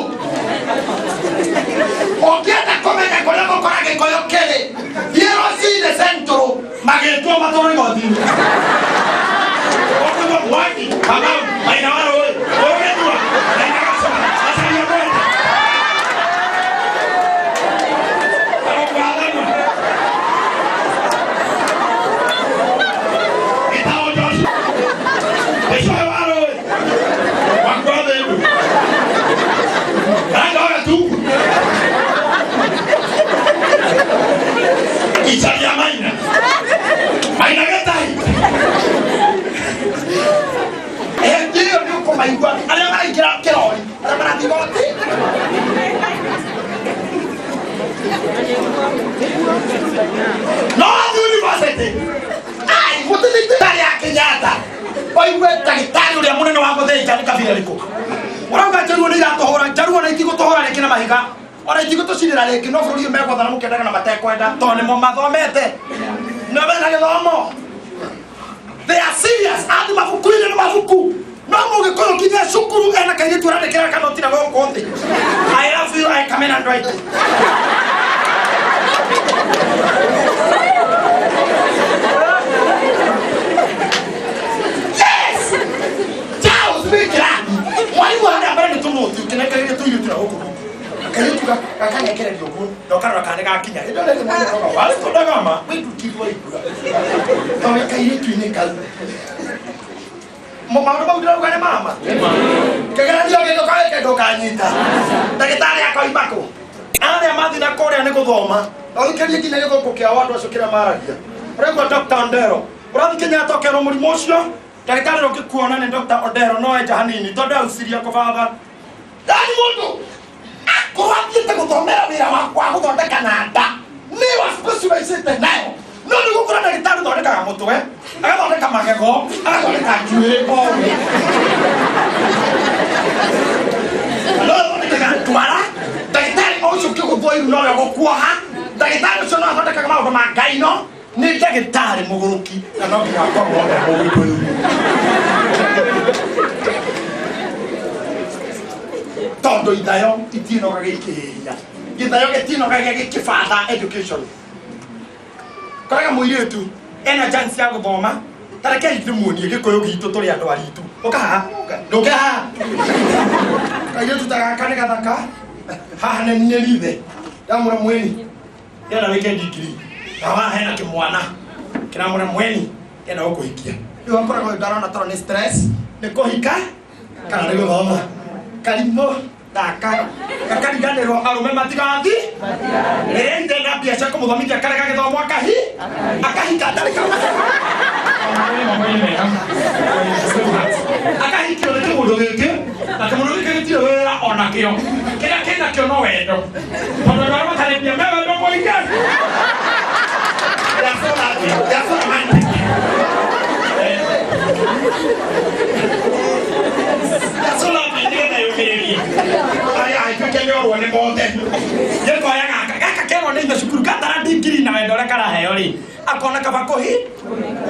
Speaker 1: Ũngĩenda kũmenya kũrĩa gũkora gĩkũyũ kĩrĩ, thiĩ rũcinĩ Central, magĩtwo matwarwo igoti-inĩ. Ũkũigua Mwangi, Kamau, Maina wa Rũĩ, Ũrũgĩthua, Maina Gacũa, Macharia Mwenda. Karũngũ wa Gĩtaũ Joshua, Gĩcoe wa Rũĩ, Wakua Thĩndũ, Karanga wa Gatungu, Icaria Maina, Maina Gĩtahi. Hĩndĩ ĩyo nĩ ũkũmaigua arĩa maraingĩra kĩrori, arĩa marathiĩ igoti. No athiĩ university, ai gũtirĩ thibitarĩ ya Kenyatta oigue ndagĩtarĩ ũrĩa mũnene wa gũthĩnja nĩ kabira rĩkũ. Ũrauga njaruo nĩ iratũhũra, njaruo na itigũtũhũra rĩngĩ na mahiga ona itigũtũcinĩra rĩngĩ, no bũrũri ũyũ megwathana mũkĩendaga na matekwenda tondũ nĩmo mathomete na mena gĩthomo. They are serious. Athi mabuku-inĩ nĩ mabuku no mũgĩkũyũ nginya cukuru ena kairĩtu arandĩkĩra kanoti na gũkũ thĩ, "I love you, I come in and write." Yes, Charles wĩ kĩrathi mwarimũ harĩa mbere nĩ tũnoti ũkĩnengereria tũirĩtu na gũkũ gũkũ kairĩtu gakanekereria ũguo na ũkarora kana nĩ gakinya hĩndĩ ĩyo nĩ mũndũ wasitondagama wĩndutithwo igura tondũ kairĩtu-inĩ kau maũndũ mau ndĩrauga nĩ mama kĩgeranio gĩgũka gĩke ndũkanyita ndagĩtarĩ akoima kũ arĩa mathiĩ na kũrĩa nĩ gũthoma na ũthikĩrie nginya gĩthũngũ kĩao andũ acio kĩrĩa maragia ũraigua Dr. Ondero ũrathiĩ Kenyatta ũkerwo mũrimũ ũcio ndagĩtarĩ ũrĩa ũngĩkuona nĩ Dr. Ondero no enja hanini tondũ auciria kũbatha yani mũndũ akorwo athiĩte gũthomera wĩra wa gũthondeka na nda nĩyo specializĩte nayo no nĩ gũkora ndagĩtarĩ ũthondekaga mũtwe agathondeka magego agathondeka njuĩrĩ owe no athondekaga ndwara ndagĩtarĩ o ũcio ũkĩgũthwo iru nowe gũkuoha ndagĩtarĩ ũcio no athondekaga maũndũ ma ngai no nĩ ndagĩtarĩ mũgũrũki na no nginya akorwo e mũgĩkũyũ tondũ ithayo itiĩnogaga ikĩhĩhia gĩthayo gĩtiĩnogaga gĩkĩbatha education koraga mũirĩtu ena chance ya gũthoma tareke ndĩmuonie gĩkũyũ gitũ tũrĩ andũ aritũ ũka haha ndũke haha kairĩtu ta gaka nĩ gathaka haha nĩ niĩ rithe ndamũra mweni ndĩrenda wĩke ndigiri na haha hena kĩmwana kĩramũra mweni ndĩrenda gũkũhikia. Rĩu akoragwo ndarona toro nĩ stress nĩ kũhika kana nĩ gũthoma karimũ gaka gakariganĩrwo arũme matigathi rĩrĩa ithe na mbia cia kũmũthomithia karega gĩthomo akahi akahika ndarĩ akahikio nĩ kĩmũndũ gĩkĩ na kĩmũndũ gĩkĩ gĩtirĩ wĩra ona kĩo kĩrĩa kĩnakĩo no wendo tondũ andũ arĩa matarĩ mbia me wendo mũingĩ. They are so loving. They are so romantic. They are so loving, nĩgetha yũmĩrĩrie. Aya, ituĩke nĩ orwo nĩ mothe. Gĩkoya gaka gaka kerwo nĩ ithe cukuru gatara ndigiri na wendo ũrĩa karaheo rĩ akona kaba kũhi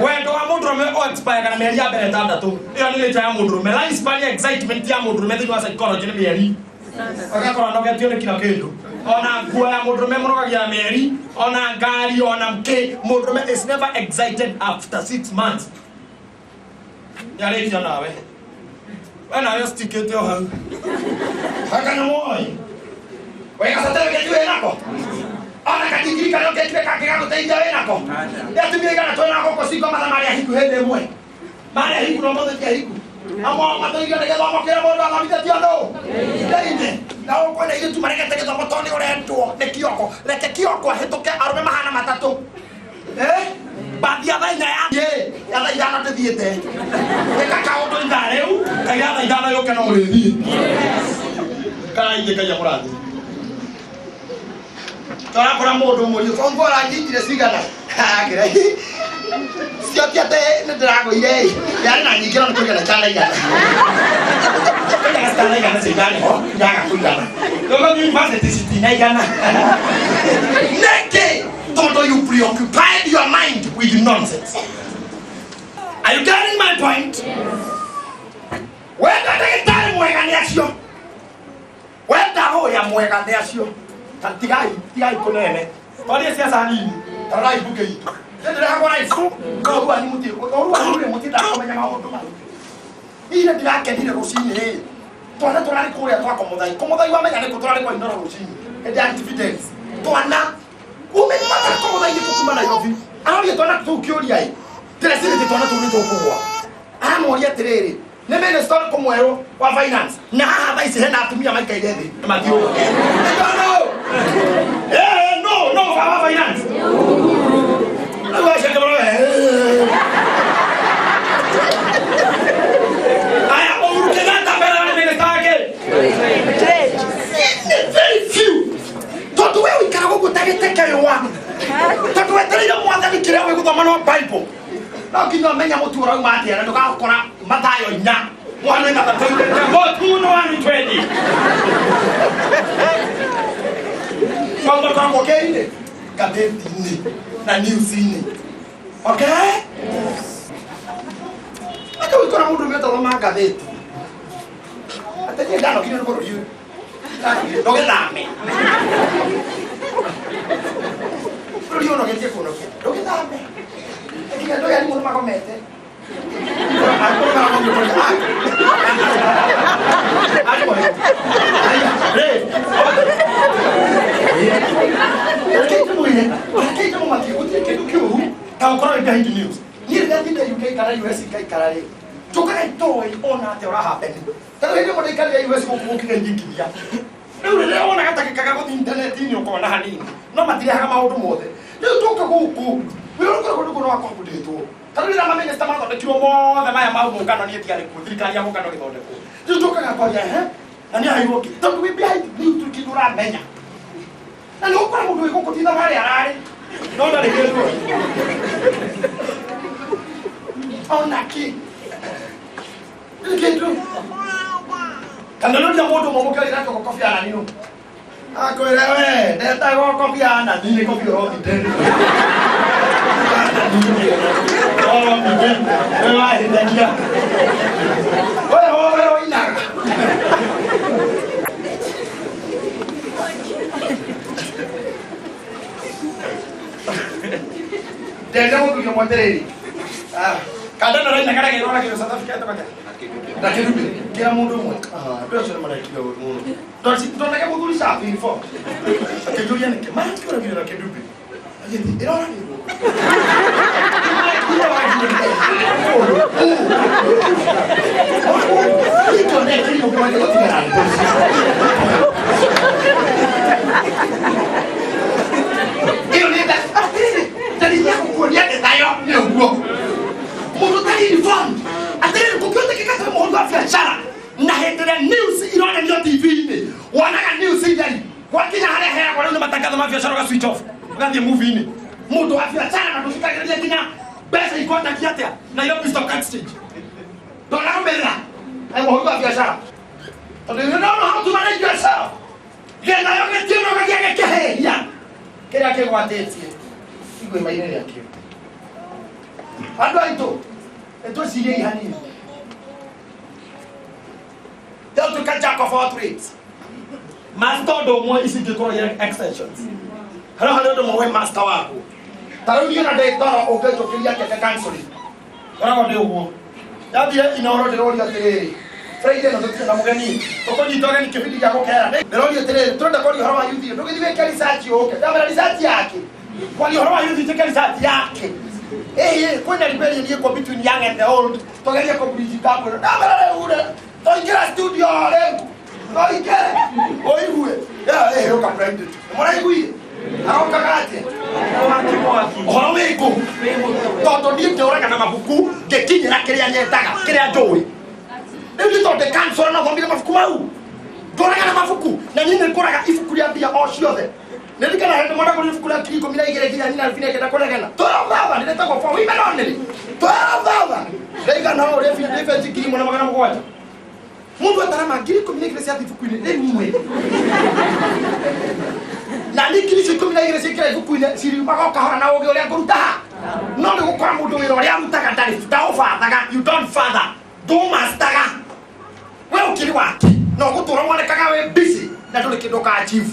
Speaker 1: wendo wa mũndũrũme o expire kana mĩeri ya mbere ĩtandatũ ĩyo nĩ nature ya mũndũrũme lifespan ya excitement ya mũndũrũme thĩinĩ wa psychology nĩ mĩeri agakorwo anogetio nĩ kila kĩndũ ona nguo ya mũndũrũme mũnogagia na mĩeri ona ngari ona mkĩ mũndũrũme is never excited after 6 months nĩarĩkia nawe we nawe ũcitikĩte o hau hakanyamoi wega certificate wĩ nako ona kadigiri karĩa ũkĩtire kangĩ gagũteithia wĩ nako nĩ atumia igana twĩ nako gũkũ cingo matha marĩa hiku hĩndĩ ĩmwe marĩa hiku no mũthĩ ti hiku amwe matũirio nĩ gĩthomo kĩrĩa mũndũ athomithĩtio nũ thĩinĩ na ũkwĩna airĩtu maregete gĩthomo tondũ nĩ ũrendwo nĩ kĩoko reke kĩoko ahĩtũke arũme mahana matatũ. Eh? Bathi ya thaa inya ya ya thaa ithano ndĩthiĩte ĩka kaũndũ ithaa rĩu kaira thaa ithano yũke no ũrĩthiĩ kana ingĩ ngai amũrathime torakora mũndũ mũriũ kongo aranyitire cigana akĩra cio ti atĩ nĩ ndĩragũire ĩ yarĩ na nyingĩ no nĩ kũigana itanaigana kũigana citanaigana cio itarĩ ho iraga kũigana Ndogo university citinaigana nĩkĩ tondũ you preoccupied your mind with nonsense. Are you getting my point? Wenda ndagĩtarĩ mwega nĩ acio wenda ũya mwega nĩ acio. Ta tigai tigai kũnene twarie ciaca nini tarorai mbunge itũ ndĩrehagwo raifu ũru wanyu mũtirĩ ũru wanyu rĩ mũtindaga kũmenya maũndũ mau ire ndirakenire rũcinĩ rĩ twana tũrarĩ kũrĩa twa kũmũthai kũmũthai wamenya nĩkũ tũrarĩ kwa inoro rũcinĩ hĩndĩ ya dividends twana umĩmata kũmũthai nĩkũ kuma Nairobi aroria twana tũu kĩũria ĩ ndĩrecirĩtie twana tũu nĩ tũkũgwa aramoria atĩrĩrĩ nĩ minister ũrĩkũ mwerũ wa finance na haha thaa ici hena atumia maikaire thĩ na matiũĩ no eh no no wa finance rĩu acio angĩ marauga, "Eh." Aya, Uhuru Kenyatta mbere ya minister wake nĩ very few tondũ we ũikaraga ũguo ta gĩtekewa tondũ wetereire mwathani kĩrĩa wĩ gũthoma no Bible no nginya ũmenya mũtu ũrauma atĩa na ndũgakora Mathayo inya mwana ithathatũ
Speaker 3: Mũtu nĩ wa twendi.
Speaker 1: Maũndũ makoragwo kĩ-inĩ ngathĩti-inĩ na news-inĩ okay aka wikora mũndũ ũmwe ũtathoma ngathĩti atĩ niĩ ndanogire nĩ bũrũri ũyũ ndũgĩthame bũrũri ũyũ ũnogetie kũnogia ndũgĩthame nginya andũ aya arimũ nĩ magomete. Angĩkorwo maragomio kũrĩa, ah. Arimũ nĩ- Rĩ, reke ndĩmwĩre, reke ndĩmũmakie, gũtirĩ kĩndũ kĩũru ta gũkorwo wĩ behind news. Niĩ rĩrĩa thire UK kana US ngaikara rĩ njũkaga itoĩ ona atĩa ũrahappen tondũ hĩndĩ ĩmwe ndaikarire US gũkũ gũkinya inyingiria rĩu rĩrĩa wona gatagĩka ga gũthiĩ intaneti-inĩ ũkona hanini no matirehaga maũndũ mothe rĩu tũka gũkũ wĩra ũrĩa ũkoragwo nĩguo no wakombundĩtwo tondũ rĩrĩa mamĩnĩsta mathondekirwo mothe maya ma mũngano niĩ ndiarĩ kuo thirikari ya mũngano ĩgĩthondekwo rĩu tũkaga kwaria he na nĩ aheirwo kĩ tondũ wĩ behind news tũrĩ kĩndũ ũramenya na nĩ ũgũkora mũndũ wĩ gũkũ ti thabarĩ ararĩ no ndarĩ kĩndũ ona kĩ nĩ kĩndũ kana nĩ mũndũ ũmwe mũkĩrĩra tũgo Kofi Annan nũ akwĩra we ndetagwo Kofi Annan nĩ Kofi Olomide Olomide we wahĩtania we we ũinaga nderia mũthuri ũmwe atĩrĩrĩ kanda na raina karĩa ĩroragĩrwo South Africa ĩtagwo atĩa na kĩrumĩ kĩra mũndũ ũmwe andũ acio nĩ marekire ũru mũno ndonage mũthuri safi before akĩnjũria nĩkĩ marakĩũragĩrwo na kĩndumbi agĩthi ĩroragĩrwo. Ĩyo nĩ atĩrĩrĩ, ndariri ya gũkuonia gĩthayo nĩ ũguo mũndũ ũtarĩ informed. Atĩrĩrĩ, kũngĩhotekeka twĩ mũhũri wa biacara na hĩndĩ ĩrĩa news ironanio TV-inĩ, wonaga news itheri, gwakinya harĩa heagwo rĩu nĩ matangatho ma biacara, ũga switch off, ũgathiĩ movie-inĩ. Mũndũ wa biacara na ndũthikagĩrĩria nginya mbeca ikwatagia atĩa Nairobi Stock Exchange, ndonarũmĩrĩra ai mũhũri wa biacara, tondũ you don't know how to manage yourself. Gĩthayo gĩtiũnogagia gĩkĩhĩhia kĩrĩa kĩgwatĩtie igwĩma-inĩ rĩakĩo. Andũ aitũ, nĩtwĩciriei hanini. Ndatuĩka jack of all trades, master ũndũ ũmwe, ici ingĩkorwo irĩ extensions. Harĩa harĩ ũndũ ũmwe wĩ master waku. Ta rĩu niĩ na ndĩ toro, ũngĩnjũkĩria keke counseling, ngoragwo ndĩ ũguo. Ndathiĩ Inoro, ndĩroria atĩrĩrĩ, Friday ĩno tũtirĩ na mũgeni, tũkũnyita ũgeni kĩbindi gĩa gũkera. Ndĩroria atĩrĩrĩ, tũrenda kwaria ũhoro wa youth, ndũgĩthiĩ wĩke research ũke. Ndamera research yake kwaria ũhoro wa youth, njĩke research yake. Ĩĩ, kwĩna rebellion ĩkwo between young and the old, tũgerie kũ bridge gap ĩno. Ndamera rĩu rĩ, tũingĩre studio rĩu, tũingĩre ũigue. Ĩĩ, ũka Friday, mũraiguire arokaga atĩa?
Speaker 3: Mwaki mwaki.
Speaker 1: Ũhoro wĩkũ? Tondũ niĩ ngĩũraga na mabuku ngĩkinyĩra kĩrĩa nyendaga, kĩrĩa njũĩ. Rĩu nĩ tondũ kansora no thomire mabuku mau, ngũraga na mabuku, na niĩ nĩ ngũraga ibuku rĩa mbia o ciothe. Nĩrikana hĩndĩ mwana ngũrire ibuku rĩa 12,000 nginya nyina bine ngenda kũregana 12,000, rĩtagwo For Women Only, 12,000 rĩigana ũũ, rĩ benji 1700. Mũndũ atarama 12,000 cia ibuku-inĩ rĩmwe, na nĩ ngiri icio 12 ciĩkĩra ibuku-inĩ ciriumaga o kahora na ũgĩ ũrĩa ngũruta ha. No nĩ gũkora mũndũ wĩra ũrĩa arutaga ndarĩ ndaũbathaga. You don't father, ndũmastaga. We ũkĩrĩ wake na ũgũtũra wonekaga wĩ busy na ndũrĩ kĩndũ ũka achieve,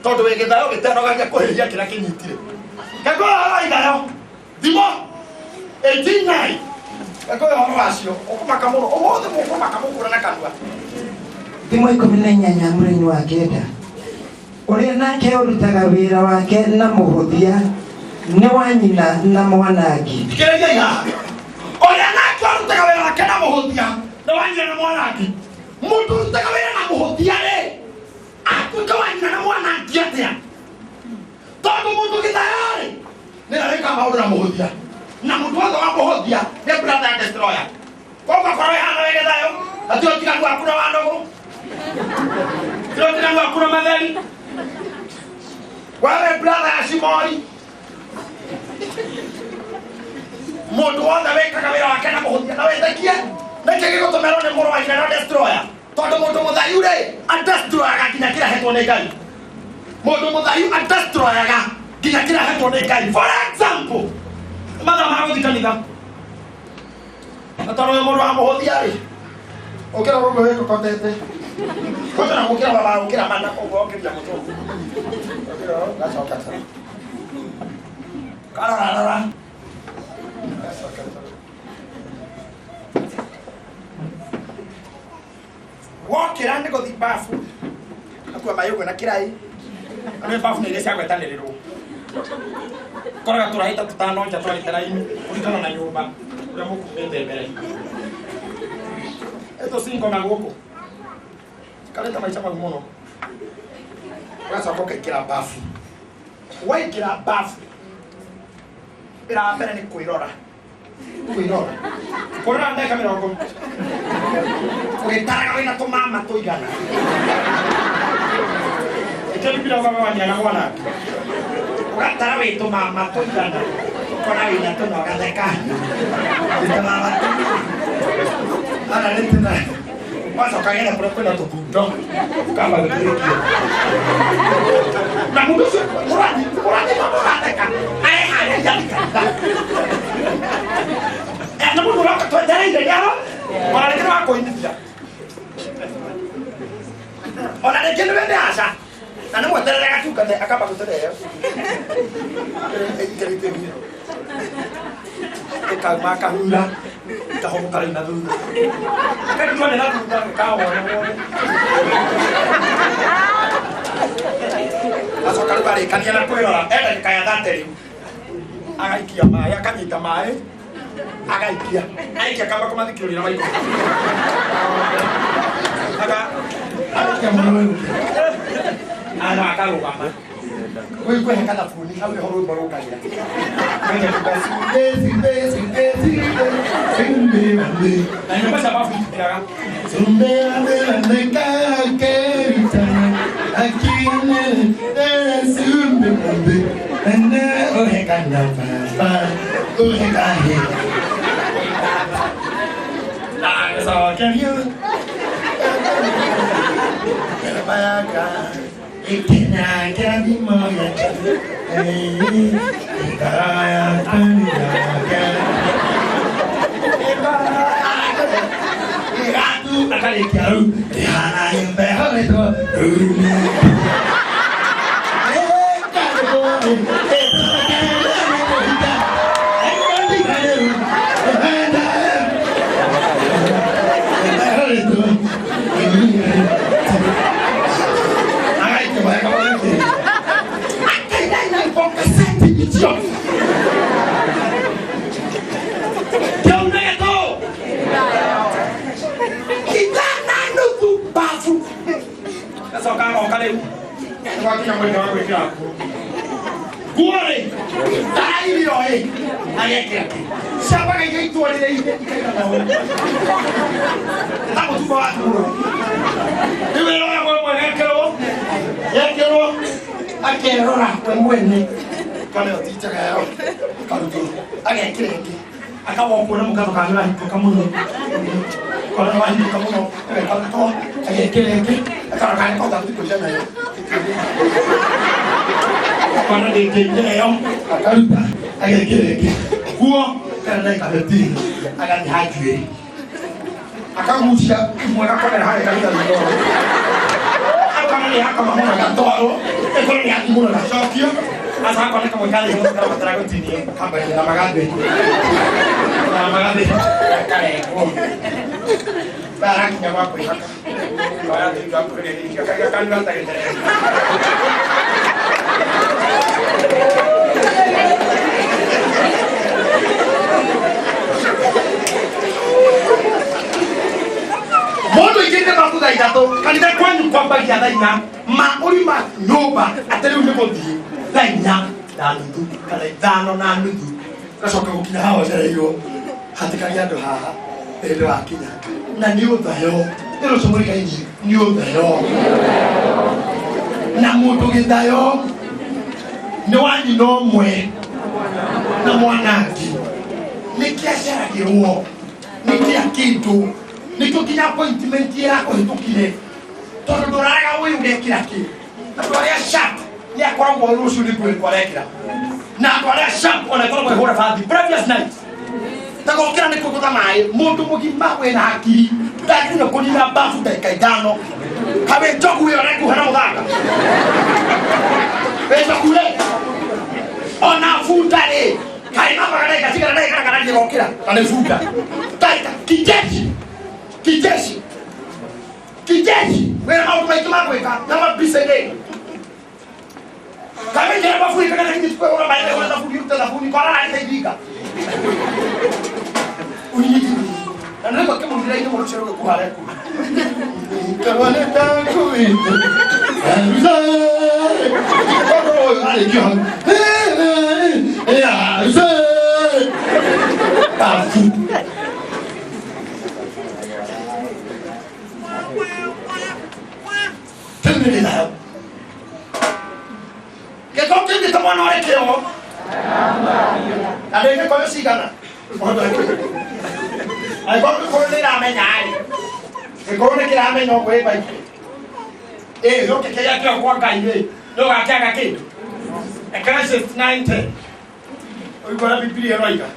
Speaker 1: tondũ wĩ gĩthayo gĩtenogagia kũhĩhia kĩrĩa kĩnyitire. Ngakũhe ũhoro wa ithayo, Thimo 18:9. Ngakũhe ũhoro wacio, ũkũmaka mũno ũmũthĩ, mũkũmaka mũkũra na kanua.
Speaker 2: Thimo 18 mũraini wa 9: ũrĩa nake ũrutaga wĩra wake na mũhũthia nĩ wa nyina na mwanangi.
Speaker 1: Thikĩrĩriai haha. Ũrĩa nake ũrutaga wĩra wake na mũhũthia nĩ wa nyina na mwanangi. Mũndũ ũrutaga wĩra na mũhũthia rĩ, atuĩka wa nyina na mwanangi atĩa? Tondũ mũndũ gĩthayo-rĩ, nĩ arĩka maũndũ na mũhũthia, na mũndũ wothe wa mũhũthia nĩ brother and destroyer. Koguo korwo wĩ hana wĩ gĩthayo, hatirĩ ũtiganu waku na wa nũgũ, hatirĩ ũtiganu waku na matheri. Wewe brother ya Shimoni. Mũndũ wothe wĩkaga wĩra wake na mũhũthia na wĩtĩkie, nĩkĩ gĩgũtũmerwo nĩ mũrũ wa nyina na destroyer? Tondũ mũndũ mũthayu rĩ, adestroyaga nginya kĩrĩa ahetwo nĩ Ngai. Mũndũ mũthayu adestroyaga nginya kĩrĩa ahetwo nĩ Ngai. For example, mathaa ma gũthiĩ kanitha, na tondũ wĩ mũndũ wa mũhũthia rĩ, ũkĩra ũguo wĩkokotete, kwanza na gũkĩra baba, gũkĩra mana ũguo, ũkĩria mũtũngu, ũkĩra gacoka toro, karorarora, gacoka toro. Wokĩra nĩ gũthi babu, akua maĩ ũguo na kĩrai, na nĩ babu nĩ iria cia gwetanĩrĩrwo, koraga tũraĩ ta tũtano nja twarĩte raini kũringana na nyũmba ũrĩa mũkumĩte mbere, ĩtũcingo na gũkũ karĩte maica mau mũno. Ũgacoka ũkaingĩra babu. Waingĩra babu, wĩra wa mbere nĩ kwĩrora, kwĩrora, kũrora ndagĩka 20, ũgĩtaraga wĩna tũmama tũigana. Ĩkĩo nĩ 20 wa nyina na mwana, ũgatara wĩ tũmama tũigana, ũkona wĩna tũna, ũgatheka, wĩ tũmama tũna, ana nĩ tũna. Wacoka getha kũrĩa kwĩna tũkundo, ũkamba gũtũrĩkia na mũndũ ũcio mũrathi, mũrathi tondũ ũratheka areharĩria kanitha. Na mũndũ ũroka twetereire nĩaro, ona rĩngĩ nĩ wakũinithia, ona rĩngĩ nĩ wende aca, na nĩ mweterere gatungate, akamba gũtũreheo ĩikarĩte ũguo, ĩkauma akahura kahũmũka rĩu na thutha, akarigwo nĩ na thutha kawone wone. Acoka rĩu arĩkania na kwĩrora e ndagĩka ya 30, rĩu agaikia maĩ, akanyita maĩ. Agaikia.
Speaker 3: Aikia kamba kũmathikĩrĩria na maitho. Aka
Speaker 1: Agaikia mũno rĩu.
Speaker 3: ana akarũgama.
Speaker 1: Wĩigue he kathabuni hau nĩho rwĩmbo rũkagĩra. Sumbe, sumbe, sumbe, sumbe, sumbe, sumbe.
Speaker 3: Na nyũmba cia mabu itithiraga.
Speaker 1: Sumbe, sumbe, kakerita, akiene, sumbe, sumbe, ene, oheka na papa, oheka he.
Speaker 3: Ndacokerio.
Speaker 1: Baka, ikena kĩrathimo gĩake, ngoro yakwa nĩyake. Ĩgatu akarĩkia rĩu, ĩhana nyũmba ĩhoretwo ruru.
Speaker 3: Kĩu nĩ gĩtũ. Gacoka agoka rĩu. Gwakinya mweke wa gwĩkĩra nguo. Nguo rĩ,
Speaker 1: Irio ĩ agekĩra kĩ cabaga iria itwarĩrĩire ikaigana ũũ ta mũtumba wa turo
Speaker 3: rĩu wĩra ũrĩa mwe mwegekĩrwo.
Speaker 1: Yekĩrwo akerora we mwene kana ĩyo ti njega ĩyo karutwo agekĩra ĩngĩ akawokwo na mũkatho kana nĩwahingũka mũno kona nĩwahingũka mũno ĩgekarutwo agekĩra ĩngĩ akarora kana nĩkahota gũthiĩ kũiga nayo kona ndĩngĩingĩra ĩyo akaruta agekĩra ĩngĩ nguo kana ndagĩka 15 agathiĩ hanjuĩrĩ akagucia imwe gakomera harĩa karuta thutha akona nĩ yakoma mũno gatwarwo ĩkorwo nĩ yathi mũno gacokio
Speaker 3: Aca akona kamwe karĩ mũno karabatara gũtinio.
Speaker 1: Kambagia na magathĩ na magathĩ karengwo barakinya gwa kwĩhaka.
Speaker 3: Oya thĩinĩ wa kũrĩrĩria, kanyua ta gĩterembe.
Speaker 1: Mũndũ aingĩrire babu thaa ithatũ kanitha kwanyu kwambagia thaa inya ma ũrima nyũmba atĩ rĩu nĩ gũthiĩ thaa inya na nuthu kana 5:30 gacoka gũkinya haha ũcereirwo hatĩkagia andũ haha hĩndĩ wakinya na nĩ ũthayo ĩrũcio mũrikaini nĩ ũthayo na mũndũ gĩthayo nĩ wa nyina ũmwe na mwanangi nĩ kĩaceragĩrwo nĩ kĩa kĩndũ nĩkĩo nginya appointment ĩrakũhĩtũkire tondũ ndũraraga ũyũ ũrekĩra kĩ andũ arĩa sharp nĩ akoragwo rũciũ nĩ nguo ĩrĩkũ arekĩra na andũ arĩa sharp ona ĩkoragwo ĩhũra bathi previous night tagokĩra nĩ kũgũtha maĩ mũndũ mũgima wĩna hakiri ndagĩrĩirwo kũnina babu ndagĩka 5 kawĩ njogu ĩyo ũrekuha na mũthanga wĩ njogu rĩ ona bunda rĩ kaĩ mambaga ndagĩka cigana ndagĩka kana gĩgokĩra na nĩ bunda ndagĩka kijeshi kijeshi kijeshi wĩna maũndũ maingĩ ma gwĩka na mabica-inĩ kamĩnjĩra maburi kana hihi tukwĩhũra maĩ wĩhũre thabuni ũrute thabuni kwarara ĩteithinga ũnyiti na nĩguo kĩmũrutĩra-inĩ mũno ũcio rũgĩkuha arekuha Bafu. Kĩu nĩ gĩthayo. Gĩko kĩngĩ ta mwana ũrĩ kĩo. Na nĩ gĩkoyo cigana? Angĩkorwo gĩkũyũ nĩ ĩramenya rĩ, gĩkũyũ nĩ kĩramenya ũguo ĩ maitũ. Ĩ gĩũke kĩrĩa kĩo kwa Ngai rĩ, nĩ ũgakĩaga kĩndũ. Ecclesiastes 9:10. Ũiguo ũrĩa Bibilia ĩroiga.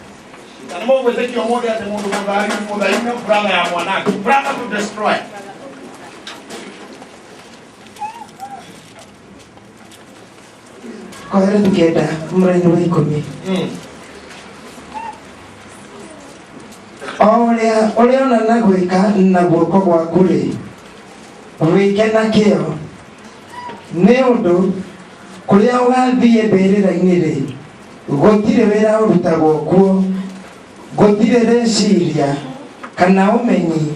Speaker 1: Na nĩ mũgwĩtĩkia ũmũthĩ atĩ mũndũ mũthari mũthari nĩ brother ya mwanangi. Brother to destroy.
Speaker 2: Kohelethu 9 mũraini wa 10. O ũrĩa ũrĩona na gwĩka na guoko gwaku rĩ, wĩke na kĩyo nĩ ũndũ kũrĩa ũgathiĩ mbĩrĩra-inĩ rĩ, gũtirĩ wĩra ũrutagwo kuo, Gũtirĩ rĩciria kana ũmenyi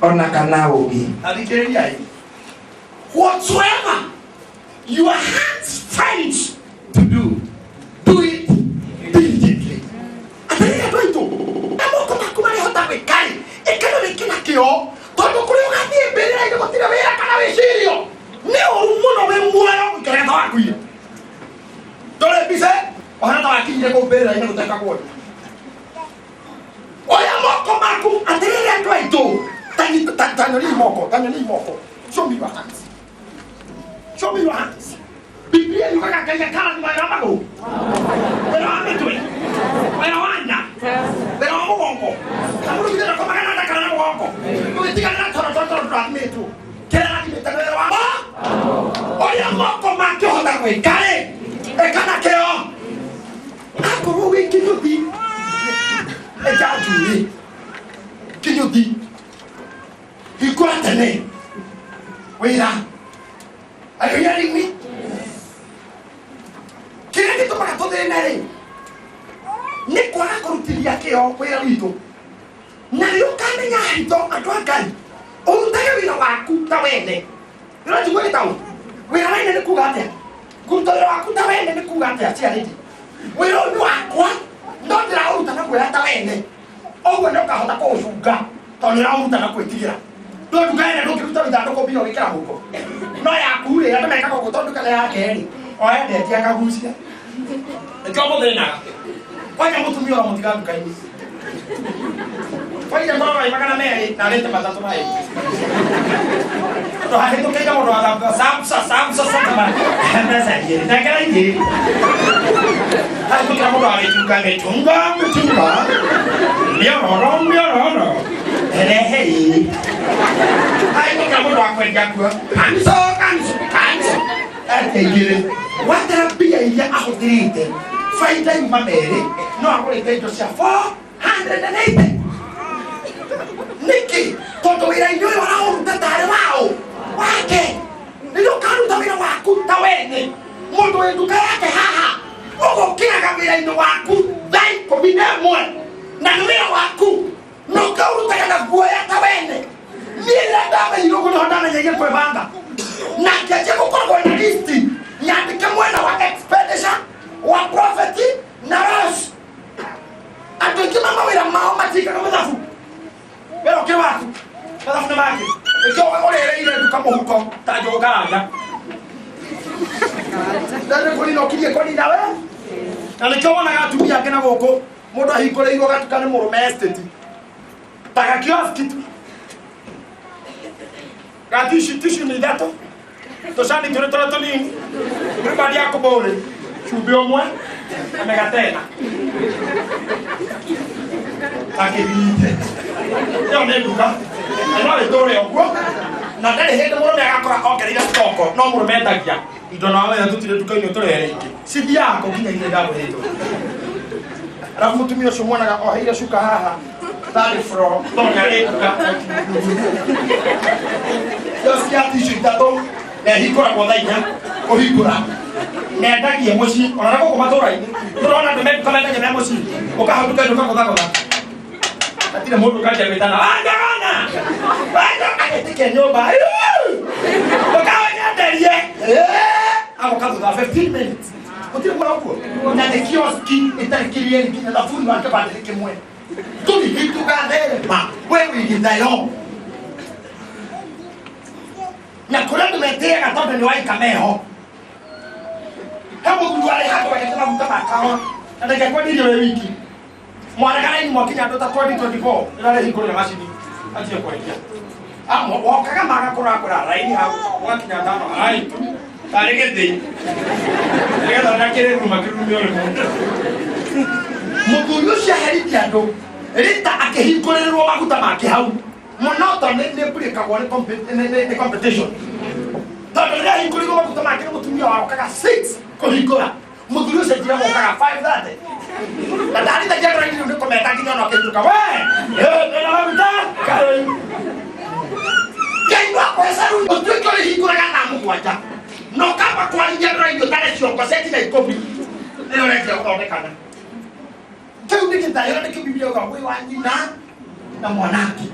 Speaker 2: ona kana ũũgĩ.
Speaker 1: Athikĩrĩria ĩ, whatsoever your hands find to do, do it diligently. Atĩrĩrĩ andũ aitũ, na moko maku marĩhota gwĩka-rĩ, ĩkana wĩke na kĩo, tondũ kũrĩa ũgathiĩ mbĩrĩra-inĩ gũtirĩ wĩra kana wĩcirio. Nĩ ũru mũno wĩ muoyo gũikara ta wakuire. Ndũrĩ mbica ũhana ta wakinyire kũu mbĩrĩra-inĩ gũtekagwo ũndũ. Oya moko maku, atĩrĩrĩ andũ aitũ, tanyoniai moko, tanyoniai moko. Show me your hands. Show me your hands. Biblia yugaga Ngai akarathima wĩra wa magũrũ, wĩra wa mĩtwe, wĩra wa nda, wĩra wa mũgongo. Na mũndũ githĩ ndakomaga na nda kana na mũgongo. Ũgĩtiganĩra toro toro toro ndũrathimĩtwo. Kĩrĩa arathimĩte nĩ wĩra wa Oya moko mangĩhota gwĩka-rĩ, ĩka na kĩo. Akorwo wĩ kĩnyũthi, enja njuĩrĩ. Kĩnyũthi, hingũra tene. Wĩra. Are you hearing me? Kĩrĩa gĩtũmaga tũthĩne rĩ, nĩ kwaga kũrutithia kĩo wĩra witũ. Na rĩrĩa ũkamenya hitho andũ a Ngai, ũrutage wĩra waku ta wene. Nĩũranjigua gĩtaũ? Wĩra wene nĩ kuga atĩa? Kũruta wĩra waku ta wene nĩ kuga atĩa ciarĩti? Wĩra ũyũ nĩ wakwa, no ndĩraũruta na kuoya ta wene. Ũguo nĩ ũkahota kũũcunga tondũ nĩ ũraũruta na kwĩtigĩra. No nduka ĩrĩa ndũngĩruta ithandũkũ mbia ũgĩkĩra mũhuko. No yaku rĩ, andũ mekaga ũguo tondũ nduka nĩ yake rĩ, o endetie akagucia. Nĩkĩo mũthĩnaga. Kwanja mũtumia ũramũtiga nduka-inĩ. Kwanja ngoragwo wĩ 200 na arĩte matatũ maĩ. Tondũ hahĩtũkĩire mũndũ wa samsa samsa samsa mbeca igĩrĩ nengera igĩrĩ. Hahĩtũkĩra mũndũ wa mĩtunga mĩtunga mĩtunga mĩororo mĩororo rehe ĩrĩ. Hahĩtũkĩra mũndũ wa kwendia nguo kanso kanso kanso ete igĩrĩ. Watara mbia iria ahũthĩrĩte baida yuma merĩ no agũrĩte indo cia 480. Nĩkĩ? Tondũ wĩra-inĩ ũyũ araũruta tarĩ waũ wake. Rĩrĩa ũkaruta wĩra waku ta wene, mũndũ wĩ nduka yake haha, ũgũkĩraga wĩra-inĩ waku thaa 11 na nĩ wĩra waku, na ũkaũrutaga na guoya ta wene. Niĩ rĩrĩa ndamenyire ũguo nĩho ndamenyeire kwĩbanga, na ngĩanjia gũkoragwo na listi nyandĩke mwena wa expenditure, wa profit na loss. Andũ aingĩ ma mawĩra mao matiĩkaga mathabu. Wĩra ũkĩrĩ waku, mathabu nĩ make. Nĩkĩo ũrĩrĩire nduka mũhuko ta njũgũ karanja. Na nĩ kũnina ũkirie kũnina we. Na nĩkĩo wonaga atumia angĩ na gũkũ mũndũ ahingũrĩirwo gatuka nĩ mũrũme estate. Ta gakioski tu. Ga tissue, tissue nĩ ithatũ. Tũcani tũrĩ tũrĩa tũnini. Rĩu ya kũbũrĩ. Cumbĩ ũmwe na mĩgate ĩna. Ta kĩbiriti. Ĩyo nĩ nduka. Na no ĩtũre ũguo. Na ndarĩ hĩndĩ mũrũme agakora ongereire stoko, no mũrũme endagia indo na wamenya tũtirĩ nduka-inĩ ũtũrehere ingĩ. Cithiaga kũ nginya iria ndagũrĩtwo. Arabu mũtumia ũcio mwonaga oheire cuka haha third floor tondũ nĩ arĩ nduka. Kioski ya tissue ithatũ na ĩhingũragwo thaa inya kũhingũra. Na endagia mũciĩ ona na gũkũ matũra-inĩ tũrona andũ me nduka mendagia me mũciĩ ũkahau nduka-inĩ ũkagũthagũtha. Hatirĩ mũndũ ũkanjia gwĩtana wanjagana agĩtĩkia nyũmba ũkawenyenderie agoka thutha wa 15 minutes. Gũtirĩ kuona ũguo na nĩ kioski ĩtarĩ kĩrĩeri nginya thabuni wa kĩbandĩ nĩ kĩmwe. Tũthiĩ tũgatherema we wĩgithayo na kũrĩa andũ metĩaga tondũ nĩ waika meho. He mũthuri warĩ handũ agĩte maguta ma kawa na ndangĩakwendirie wĩ wiki. Mwarega raini mwakinya andũ ta 2024 ĩrĩa arĩhingũrĩra macini anjie kwendia. Wokaga magakũra kũra raini hau mwakinya tano ai tu tarĩ gĩthĩi nĩgetha ũrĩa kĩrĩruma kĩrume ũrĩ mũndũ. Mũthuri ũcio aherithia andũ rita akĩhingũrĩrwo maguta make hau mũno tondũ nĩ mbũrĩkagwo nĩ competition. Tondũ rĩrĩa ahingũrĩirwo maguta make nĩ mũtumia warokaga 6 kũhingũra. Mũthuri ũcio njira mokaga 5:30. Na ndarithagia andũ raini rĩu nĩ kũmeta nginya ona ũkĩhĩtũka we ndĩna maguta karũi. Ngai no akũhe caruni ũtuĩke ũrĩhingũraga thaa mũgwanja na ũkamba kwarithia andũ raini ũtare ciongo cia nginya ikũmi rĩrĩa ũrenjia gũthondekana. Kĩu nĩ gĩthayo na nĩkĩo Biblia yugaga wĩ wa nyina na mwanake.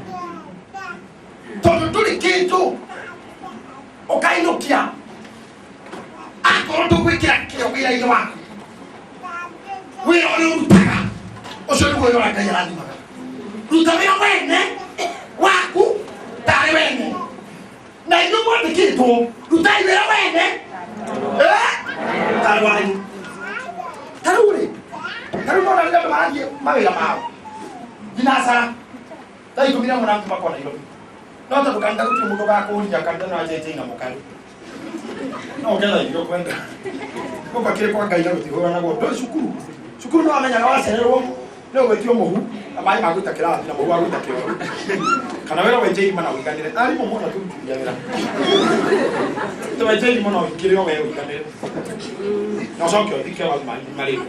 Speaker 1: Tondũ ndũrĩ kĩndũ ũkainũkia akorwo ndũgwĩkĩra kĩo wĩra-inĩ waku. Wĩra ũrĩa ũrutaga ũcio nĩguo wĩra ũrĩa Ngai arathimaga. Ruta wĩra wene waku tarĩ wene. Na inyuĩ mwandĩkĩtwo rutai wĩra wene tarĩ wanyu. Ta rĩu rĩ, ta rĩu nona rĩrĩa andũ marathiĩ mawĩra mao thinacara thaa 18 kuma kwa Nairobi no tondũ kanitha gũtirĩ mũndũ ũgakũria kanitha no anjenje na mũkarĩ no ũketha irio kwenda gũkũ akĩrĩ kwa Ngai na gũtihũranagwo ndũĩ cukuru cukuru no amenyaga wacererwo nĩ ũgwĩtio mũhu na maĩ ma gũita kĩrathi na mũhu wa gũita kĩoro kana wĩra wenje irima na ũiganĩre arimũ mona tũrutithia wĩra twenje irima na ũingĩre o we ũiganĩre na ũcoke ũthike wauma irima rĩu.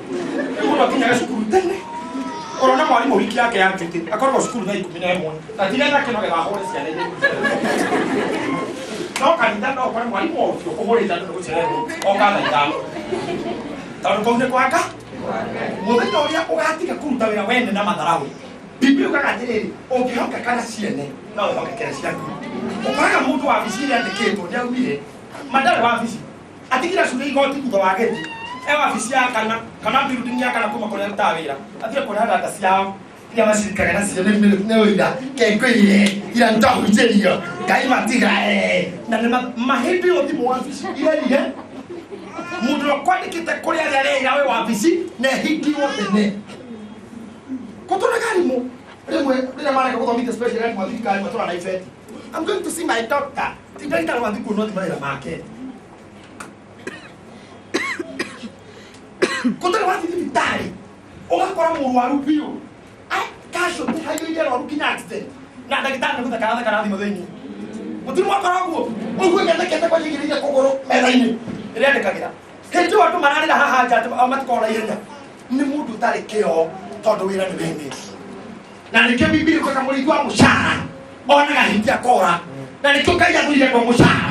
Speaker 1: Rĩu mũndũ akinyaga cukuru tene ũrona mwarimũ wiki yake ya njuti akoragwo cukuru thaa 11 na tiga nake no getha ahũre ciana iria no kanitha no ũkore mwarimũ ũcio ũhũrĩte andũ nĩ gũcererwo oka thaa 5 tondũ kũu nĩ gwaka mũthenya ũrĩa ũgatiga kũruta wĩra wene na matharau. Biblia yugaga atĩrĩrĩ, ũngĩhokeka na ciene no wĩhokekere ciaku. Ũkoraga mũndũ wabici ĩrĩa andĩkĩtwo nĩ aumire mandarĩ wabici atigire cure igoti thutha wa gĩthi e wabici ya kana kana building ya kana kuma kũrĩa arutaga wĩra athire kũrĩa data ciao iria macirikaga nacio nĩ ũira kengwĩire ira nĩtwahunjĩrio Ngai matiga na nĩ mahĩndĩ ĩyo thimũ wabici irerire mũndũ ũrĩa kwandĩkĩte kũrĩa arĩa areira wĩ wabici na ehingirwo tene kũtũraga arimũ rĩmwe rĩrĩa marega gũthomithia special arimũ a thirikari matũra na ibeti. I'm going to see my doctor. Ti ndagĩtarĩ wathiĩ kuona ũthi mawĩra make. Kũtarĩ wathiĩ thibitarĩ ũgakora mũrwaru biũ casualty haiyũire arwaru nginya accident na ndagĩtarĩ nĩ gũtheka aratheka na thimũ thĩinĩ. Gũtirĩ mwakora ũguo ũguo nyathekete kwanja igĩrĩire kũgũrũ metha-inĩ ĩrĩa andĩkagĩra. Hĩndĩ ĩyo andũ mararĩra haha nja atĩ matikoragwo na ihenya. Nĩ mũndũ ũtarĩ kĩo tondũ wĩra nĩ wene. Na nĩkĩo Bibilia ĩkuga mũrĩithi wa mũcara onaga hiti akora. Na nĩkĩo Ngai athũire andũ a mũcara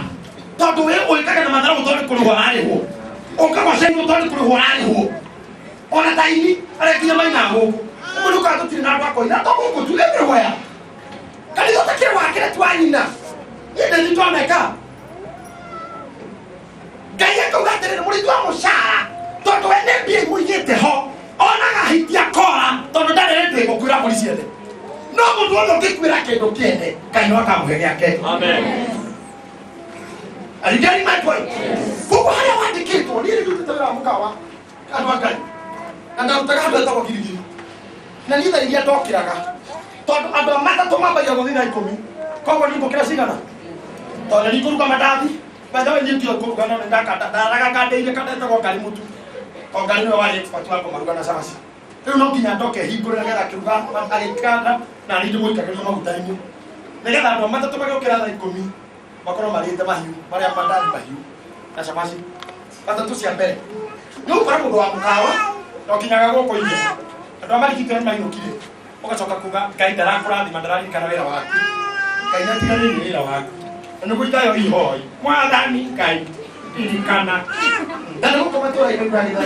Speaker 1: tondũ we ũĩkaga na matharau tondũ nĩ kũrĩhwo ararĩhwo, ũkagoceirwo tondũ nĩ kũrĩhwo ararĩhwo. Ona ta ini arĩa nginya maina gũkũ ũmwe nĩ ũkaga tũtirĩ na andũ a kũina to gũkũ tu everywhere. Kanitha ũtakĩrĩ wake ti wa nyina niĩ ndĩthi twameka. Ngai akauga atĩrĩrĩ mũrĩithi wa mũcara tondũ we nĩ mbia imũigĩte ho onaga hiti akora tondũ ndarĩ rĩndĩ gũkuĩra mbũri ciene no mũndũ wothe ũngĩkuĩra kĩndũ kĩene Ngai no akamũhe gĩake.
Speaker 3: Amen.
Speaker 1: Are you getting my point? Koguo harĩa wandĩkĩtwo niĩ nĩ ndutĩte wĩra wa mũkawa andũ a Ngai na ndarutaga handũ hetagwo Girigiri na niĩ thaa iria ndokĩraga tondũ andũ a matatũ mambagia gũthiĩ thaa 10 koguo niĩ ngũkĩra cigana tondũ nĩ ngũruga mandathi. By the way, niĩ ndiũĩ kũruga no nĩ ndakanda ndaraga kandĩire kandetagwo ngari mũtu tondũ ngari nĩwe warĩ expert wa kũmaruga na cabaci. Rĩu no nginya ndoke hingũre nĩgetha akĩruga agĩkanda na niĩ ndĩmũikagĩria maguta-inĩ nĩgetha andũ a matatũ magĩũkĩra thaa 10 makorwo marĩte mahiũ marĩa mandathi mahiũ na cabaci matatũ cia mbere. Nĩ ũgũkora mũndũ wa mũkawa na ũkinyaga gũkũ irio andũ a marigitwo nĩ mainũkire ũgacoka kuga Ngai ndarakũrathima ndararirikana wĩra waku. Ngai nĩatiganĩirie wĩra waku na nĩguo itayo ihoi mwathani Ngai ririkana na nĩ gũkũ matũra-inĩ kũragĩra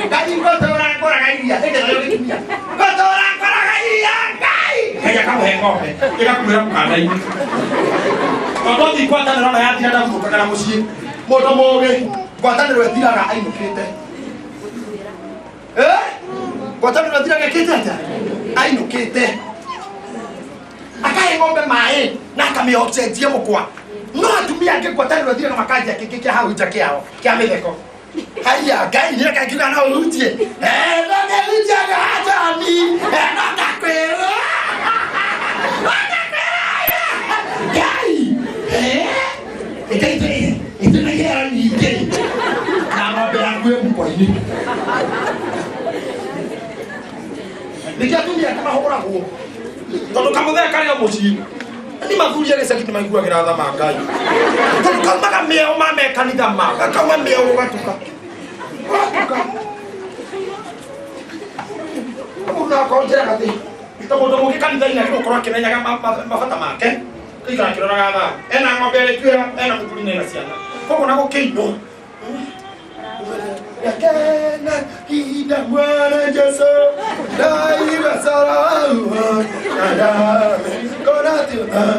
Speaker 1: Ngai ngũtũra ngũraga iria ĩngĩthayo gĩtumia ngũtũra ngũraga iria Ngai Ngai akamũhe ng'ombe ĩgakuĩra mũkanda-inĩ tondũ thi ngwatanĩro na yathira ndaguthũkaga na mũciĩ mũndũ mũgĩ ngwatanĩro ĩthiraga ainũkĩte. Ngwatanĩro ĩthiraga ĩkĩte atĩa? Ainũkĩte akahe ng'ombe maĩ na akamĩcenjia mũkwa. No atumia angĩ ngwatanĩro ĩthiraga makanjia kĩngĩ kĩa hau nja kĩao kĩa mĩtheko. Haiya Ngai nĩ reke ngiuga no ũhunjie. No ngĩhunjia Njoni. No ngakwĩrwo. Ngai. Ĩte na iheo nyingĩ na ng'ombe yaku ĩ mũkwa-inĩ. Nĩkĩo atumia angĩ mahũragwo tondũ kamũthee karĩ o mũciĩ nĩ mathuri a gĩcagi nĩ maiguagĩra tha ma Ngai tondũ kaumaga mĩeo ma me kanitha ma gakauma mĩeo gũgatuka gũgatuka mũndũ no akorwo njĩraga atĩ ta mũndũ mũngĩ kanitha-inĩ agĩrĩirwo gũkorwo akĩmenyaga mabata make akaikara akĩroraga thaa ena ng'ombe ĩrĩtuĩra ena mũthuri na ena ciana koguo na gũkĩinwo Gakena ihinda mwana Jesu.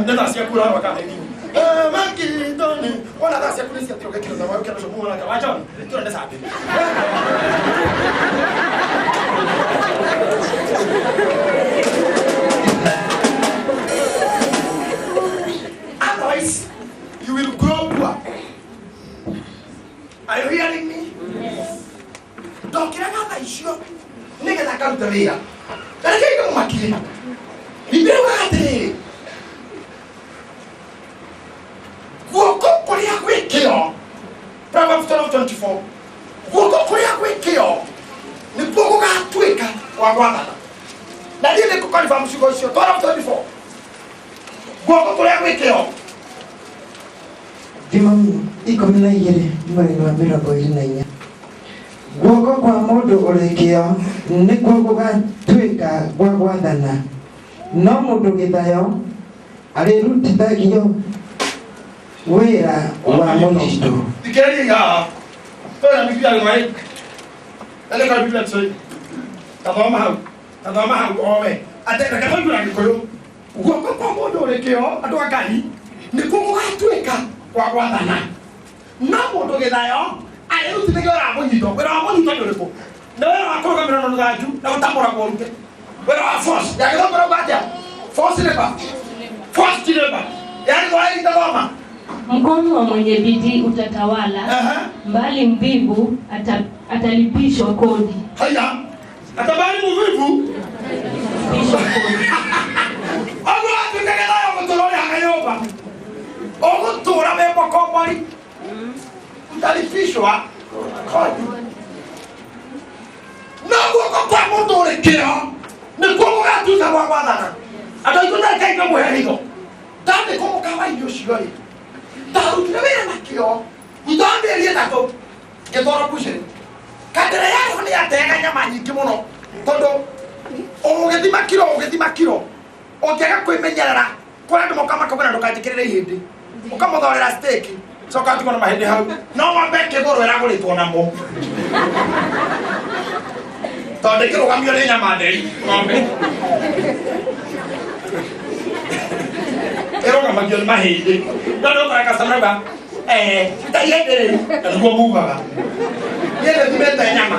Speaker 3: Nĩ thaa ciaku ũrarora kana nini makitoni wona thaa ciaku nĩ ciatirwo gekĩro thaa wayo kĩro muona wa John tũrende saa mbiri. Otherwise, you will grow poor. Are you hearing me? Ndokĩraga thaa icio nĩgetha ngaruta wĩra. Na reke ndĩmũmakie. Bibilia yugaga atĩrĩrĩ, guoko kũrĩa gwĩ kĩo, Proverbs 12:24, guoko kũrĩa gwĩ kĩo nĩkuo gũgatuĩka gwa gwathana. Na niĩ nĩ ngũkonfirm ciugo icio 12:24. Guoko kũrĩa gwĩ kĩo.
Speaker 2: Thimo 12 mweri wa 24. Guoko kwa mũndũ ũrĩ kĩo nĩkuo gũgatuĩka gwa gwathana, no mũndũ gĩthayo arĩrutithagio wĩra wa mũtitũ.
Speaker 3: Thikĩrĩria haha. Twĩna Biblia rĩmwe. Eleka Biblia tũi. Tathoma hau. Tathoma hau owe. Ate reke tũigue na Gĩkũyũ. Guoko kwa mũndũ ũrĩ kĩo, andũ a Ngai, nĩkuo gũgatuĩka gwa gwathana. No mũndũ gĩthayo arĩrutithagio wĩra wa mũnyito. Wĩra wa mũnyito nĩ ũrĩkũ? Nĩ wĩra wa kũrũgamĩrĩra na rũthanju na gũtambũragwo ũrute. Wĩra wa force. Ya gĩthũngũ rauga atĩa? Force labor. Forced labor. Ya Gĩthwahili tathoma.
Speaker 4: Mkono wa mwenye bidii utatawala,
Speaker 3: Aha.
Speaker 4: mbali mvivu atalipishwa kodi.
Speaker 3: Haya. Atabali muvivu.
Speaker 4: Lipishwa kodi.
Speaker 3: Ũguo watuĩka gĩthayo gũtũra ũrĩhaga nyũmba. Ũgũtũra wĩ mũkombori. Utalipishwa kodi. No guoko kwa mũndũ ũrĩ kĩo nĩkuo gũgatuĩka gwa gwathana. Andũ aitũ ndareka ingĩmũhe hitho. Ndandĩkwo mũkawa-inĩ ũcio rĩ, ndarutire wĩra na kĩo thutha wa mĩeri 3 ngĩtwarwo mbucĩrĩ. Kandere yarĩho nĩ yateaga nyama nyingĩ mũno tondũ ũgĩthima kiro ũgĩthima kiro ũngĩaga kwĩmenyerera kũrĩ andũ moka makauga na ndũkanjĩkĩrĩre ihĩndĩ ũkamũthorera steak coka atigwo na mahĩndĩ hau no ng'ombe ĩkĩgũrwo ĩragũrĩtwo namo tondũ ĩkĩrũgamio nĩ nyama theri ng'ombe ĩrũgamagio nĩ mahĩndĩ no nĩ ũkora customer auga ta ihĩndĩ rĩu na nĩguo mugaga niĩ nĩthimĩte nyama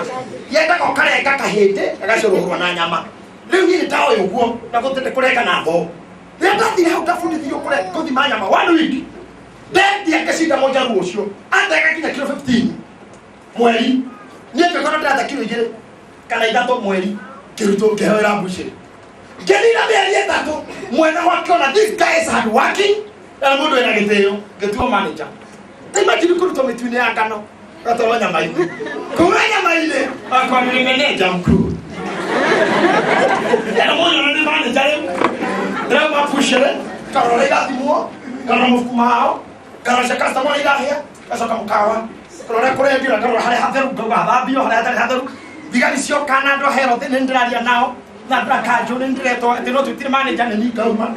Speaker 3: yendaga ũkarenga kahĩndĩ gagacũrũrwo na nyama rĩu niĩ nĩtaoĩ ũguo na gũtĩte kũrenga na thoo rĩrĩa ndathire hau ndabundithirio kũthima nyama one week ndendia ngĩcinda mũnjaruo ũcio atega nginya kiro 15 mweri niĩ ngĩkora ndĩrata kiro 2 kana 3 mweri ngĩrutwo ngĩhoera mbucĩrĩ ngĩthira mĩeri 3 mwena wake ona this guy is hard working na mũndũ wĩna gĩtĩo ngĩtuo manager. Ta imagine kũrutwo mĩtu-inĩ ya ngano gatwarwo nyama-inĩ kuma nyama-inĩ akwa nĩ manager mkuu Ena mũndũ ona nĩ manager rĩu ndĩrauma mbucĩrĩ ngarora ũrĩa irathimwo ngarora mabuku mao ngarora cia customer ũrĩa irahĩa ngacoka mũkawa ngarora ũrĩa kũrendio na ngarora harĩa hatheru ngauga hathambio harĩa hatarĩ hatheru thigari cioka na andũ a health nĩ ndĩraria nao na andũ a kanjũ nĩ ndĩretwo atĩ no twĩtire manager nĩ niĩ ngauma.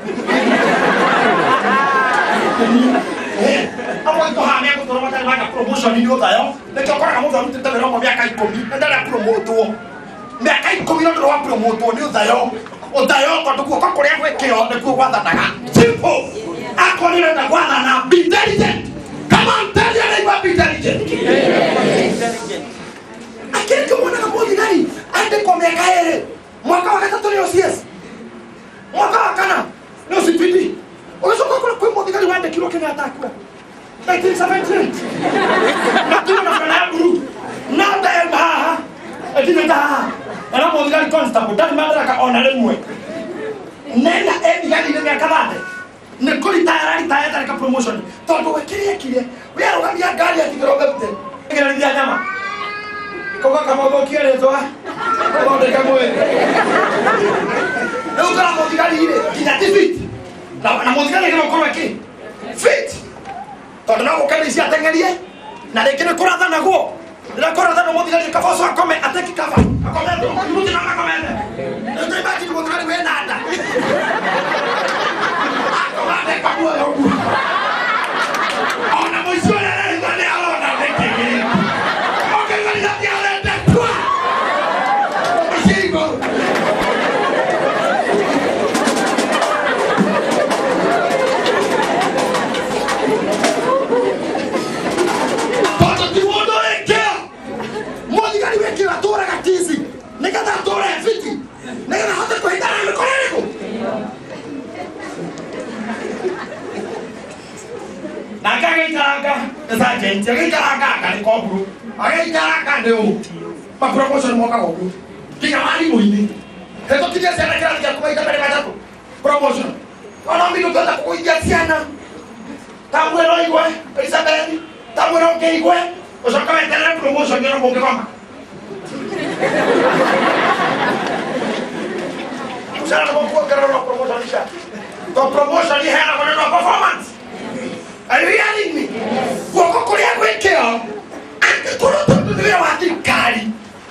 Speaker 3: Amwe aitũ haha megũtũra matarĩ maka promotion nĩ ũthayo nĩkĩo ũkoraga mũndũ arutĩte wĩra ũmwe mĩaka 10 na ndarĩ apromotwo mĩaka 10 no ndũrĩ wapromotwo nĩ ũthayo ũthayo tondũ guoko kũrĩa gwĩ kĩo nĩkuo gwathanaga. Simple. Akorwo nĩ ũrenda gwathana, be intelligent. Come on, tell your neighbor, be intelligent. Akĩrĩ kĩmwonaga mũthigari andĩkwo mĩaka 2 mwaka wa 3 nĩ OCS mwaka wa 4 nĩ OCPD ũgĩcoka ũkora kwĩ mũthigari wandĩkirwo Kenyatta akua 1978 na na fulana ya blue na ndayauma haha ĩkinyĩte haha era mũthigari constable ndarĩ madaraka ona rĩmwe nena ethigari-inĩ mĩaka thate nĩ kũritaya araritaya atarĩ ka promotion tondũ we kĩrĩa ekire we arũgamia ngari atigĩrwo bete ĩgerithia nyama kauga kamũthũkie rĩtwa gũthondeka mwĩrĩ rĩu ũkora mũthigari rĩ nginya ti fit na mũthigari agĩrĩirwo gũkorwo akĩ fit tondũ no gũke nĩ ici ateng'erie na rĩngĩ nĩ kũrathanagwo rĩrĩa kũrathanwo mũthigari kaba ũcio akome ateki kaba akomete mũthigari akomete rĩu tũ imagine mũthigari wĩna nda akomete kamuoyo ũguo ona mũici ũrĩa arehitha nĩ arona nĩkĩ gĩkĩ ũkĩigua rithathi arende tua mũici igũrũ.
Speaker 1: Mũthigari wĩkĩo atũraga tici nĩgetha atũre fiti nĩgetha ahote kũhingana na mĩkora ĩrĩkũ. Nake agĩikaranga nĩ sergeant, agĩikaranga anga nĩ koburu, agĩikaranga nĩ ũ mapromotion mokaga ũguo nginya warimũ-inĩ. Hĩtũkirie ciana kĩrathi gĩaku maita merĩ matatũ promotion. Ona mimi ndũngĩhota kũgũithia ciana tamwĩra ũigue Elizabeth, tamwĩra ũngĩ igue ũcoke weterere promotion ĩno mũngĩgoma. Mshahara nĩguo kuongererwo promotion icia to promotion iheanagwo nĩ ũndũ wa performance. Are you hearing me? Guoko kũrĩa gwĩkĩo angĩkorwo tondũ nĩ wĩra wa thirikari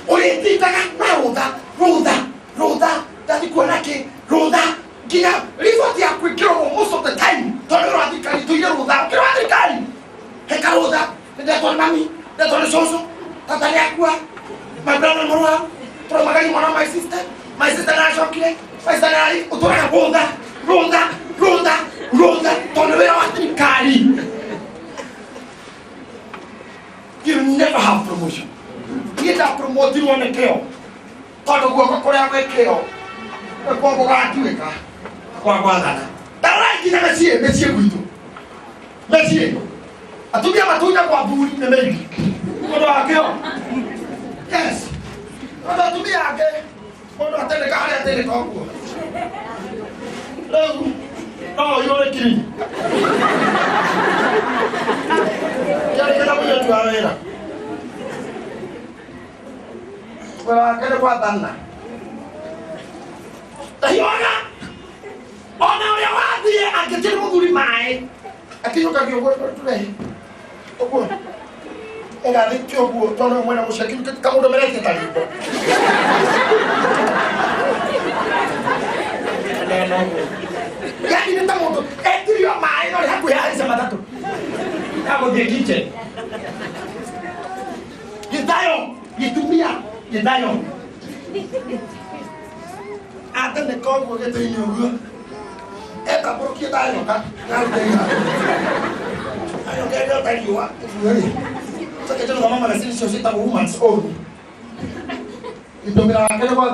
Speaker 1: ũrĩtindaga na rũtha rũtha rũtha ndathi kuona kĩ rũtha nginya riboti yaku ĩkĩrorwo most of the time tondũ wĩra wa thirikari tũire rũtha ũkĩrĩ wa thirikari heka rũtha nĩndetwo nĩ mami ndetwo nĩ cũcũ tata nĩ akua, my brother nĩ mũrwaru, tũraumagaria mwana wa my sister, my sister nĩaracokire, my sister nĩarari ũtũraga rũtha rũtha rũtha rũtha tondũ wĩra wa thirikari. You never have promotion. Niĩ ndapromotirwo nĩ kĩo tondũ guoko kũrĩa gwĩ kĩo nĩkuo gũgatuĩka kwa gwathana. Tarorai nginya mĩciĩ mĩciĩ gwitũ mĩciĩ atumia matunyagwo athuri nĩ mĩingĩ ũndũ wa kĩo. Yes, tondũ atumia angĩ mũndũ atendeka harĩa atendeka ũguo rĩu no ũiyũre kiri kĩarĩkĩra mũirĩtu wa wĩra wĩra wake nĩ gwathana ndahiũhaga ona ũrĩa wathiĩ angĩtĩrĩ mũthuri maĩ akinyũkagia ũguo tũrehe ũguo ĩgathĩtie ũguo tondũ mwena mũcio kamũndũ meretie ta riko yani nĩ ta mũndũ etirio maĩ no nĩ hakuhĩ ahaica matatũ ya gũthiĩ kitchen. Gĩthayo gĩtumia gĩthayo ateneka ũguo gĩtĩ-inĩ ũguo etambũrũkie ndanyoka naruta iratũ anyoka ĩrĩa ta riũa ũguo rĩ coke njĩrĩ thoma magazine icio ciĩtagwo Woman's Own. Itũmĩra wake nĩ gwatha.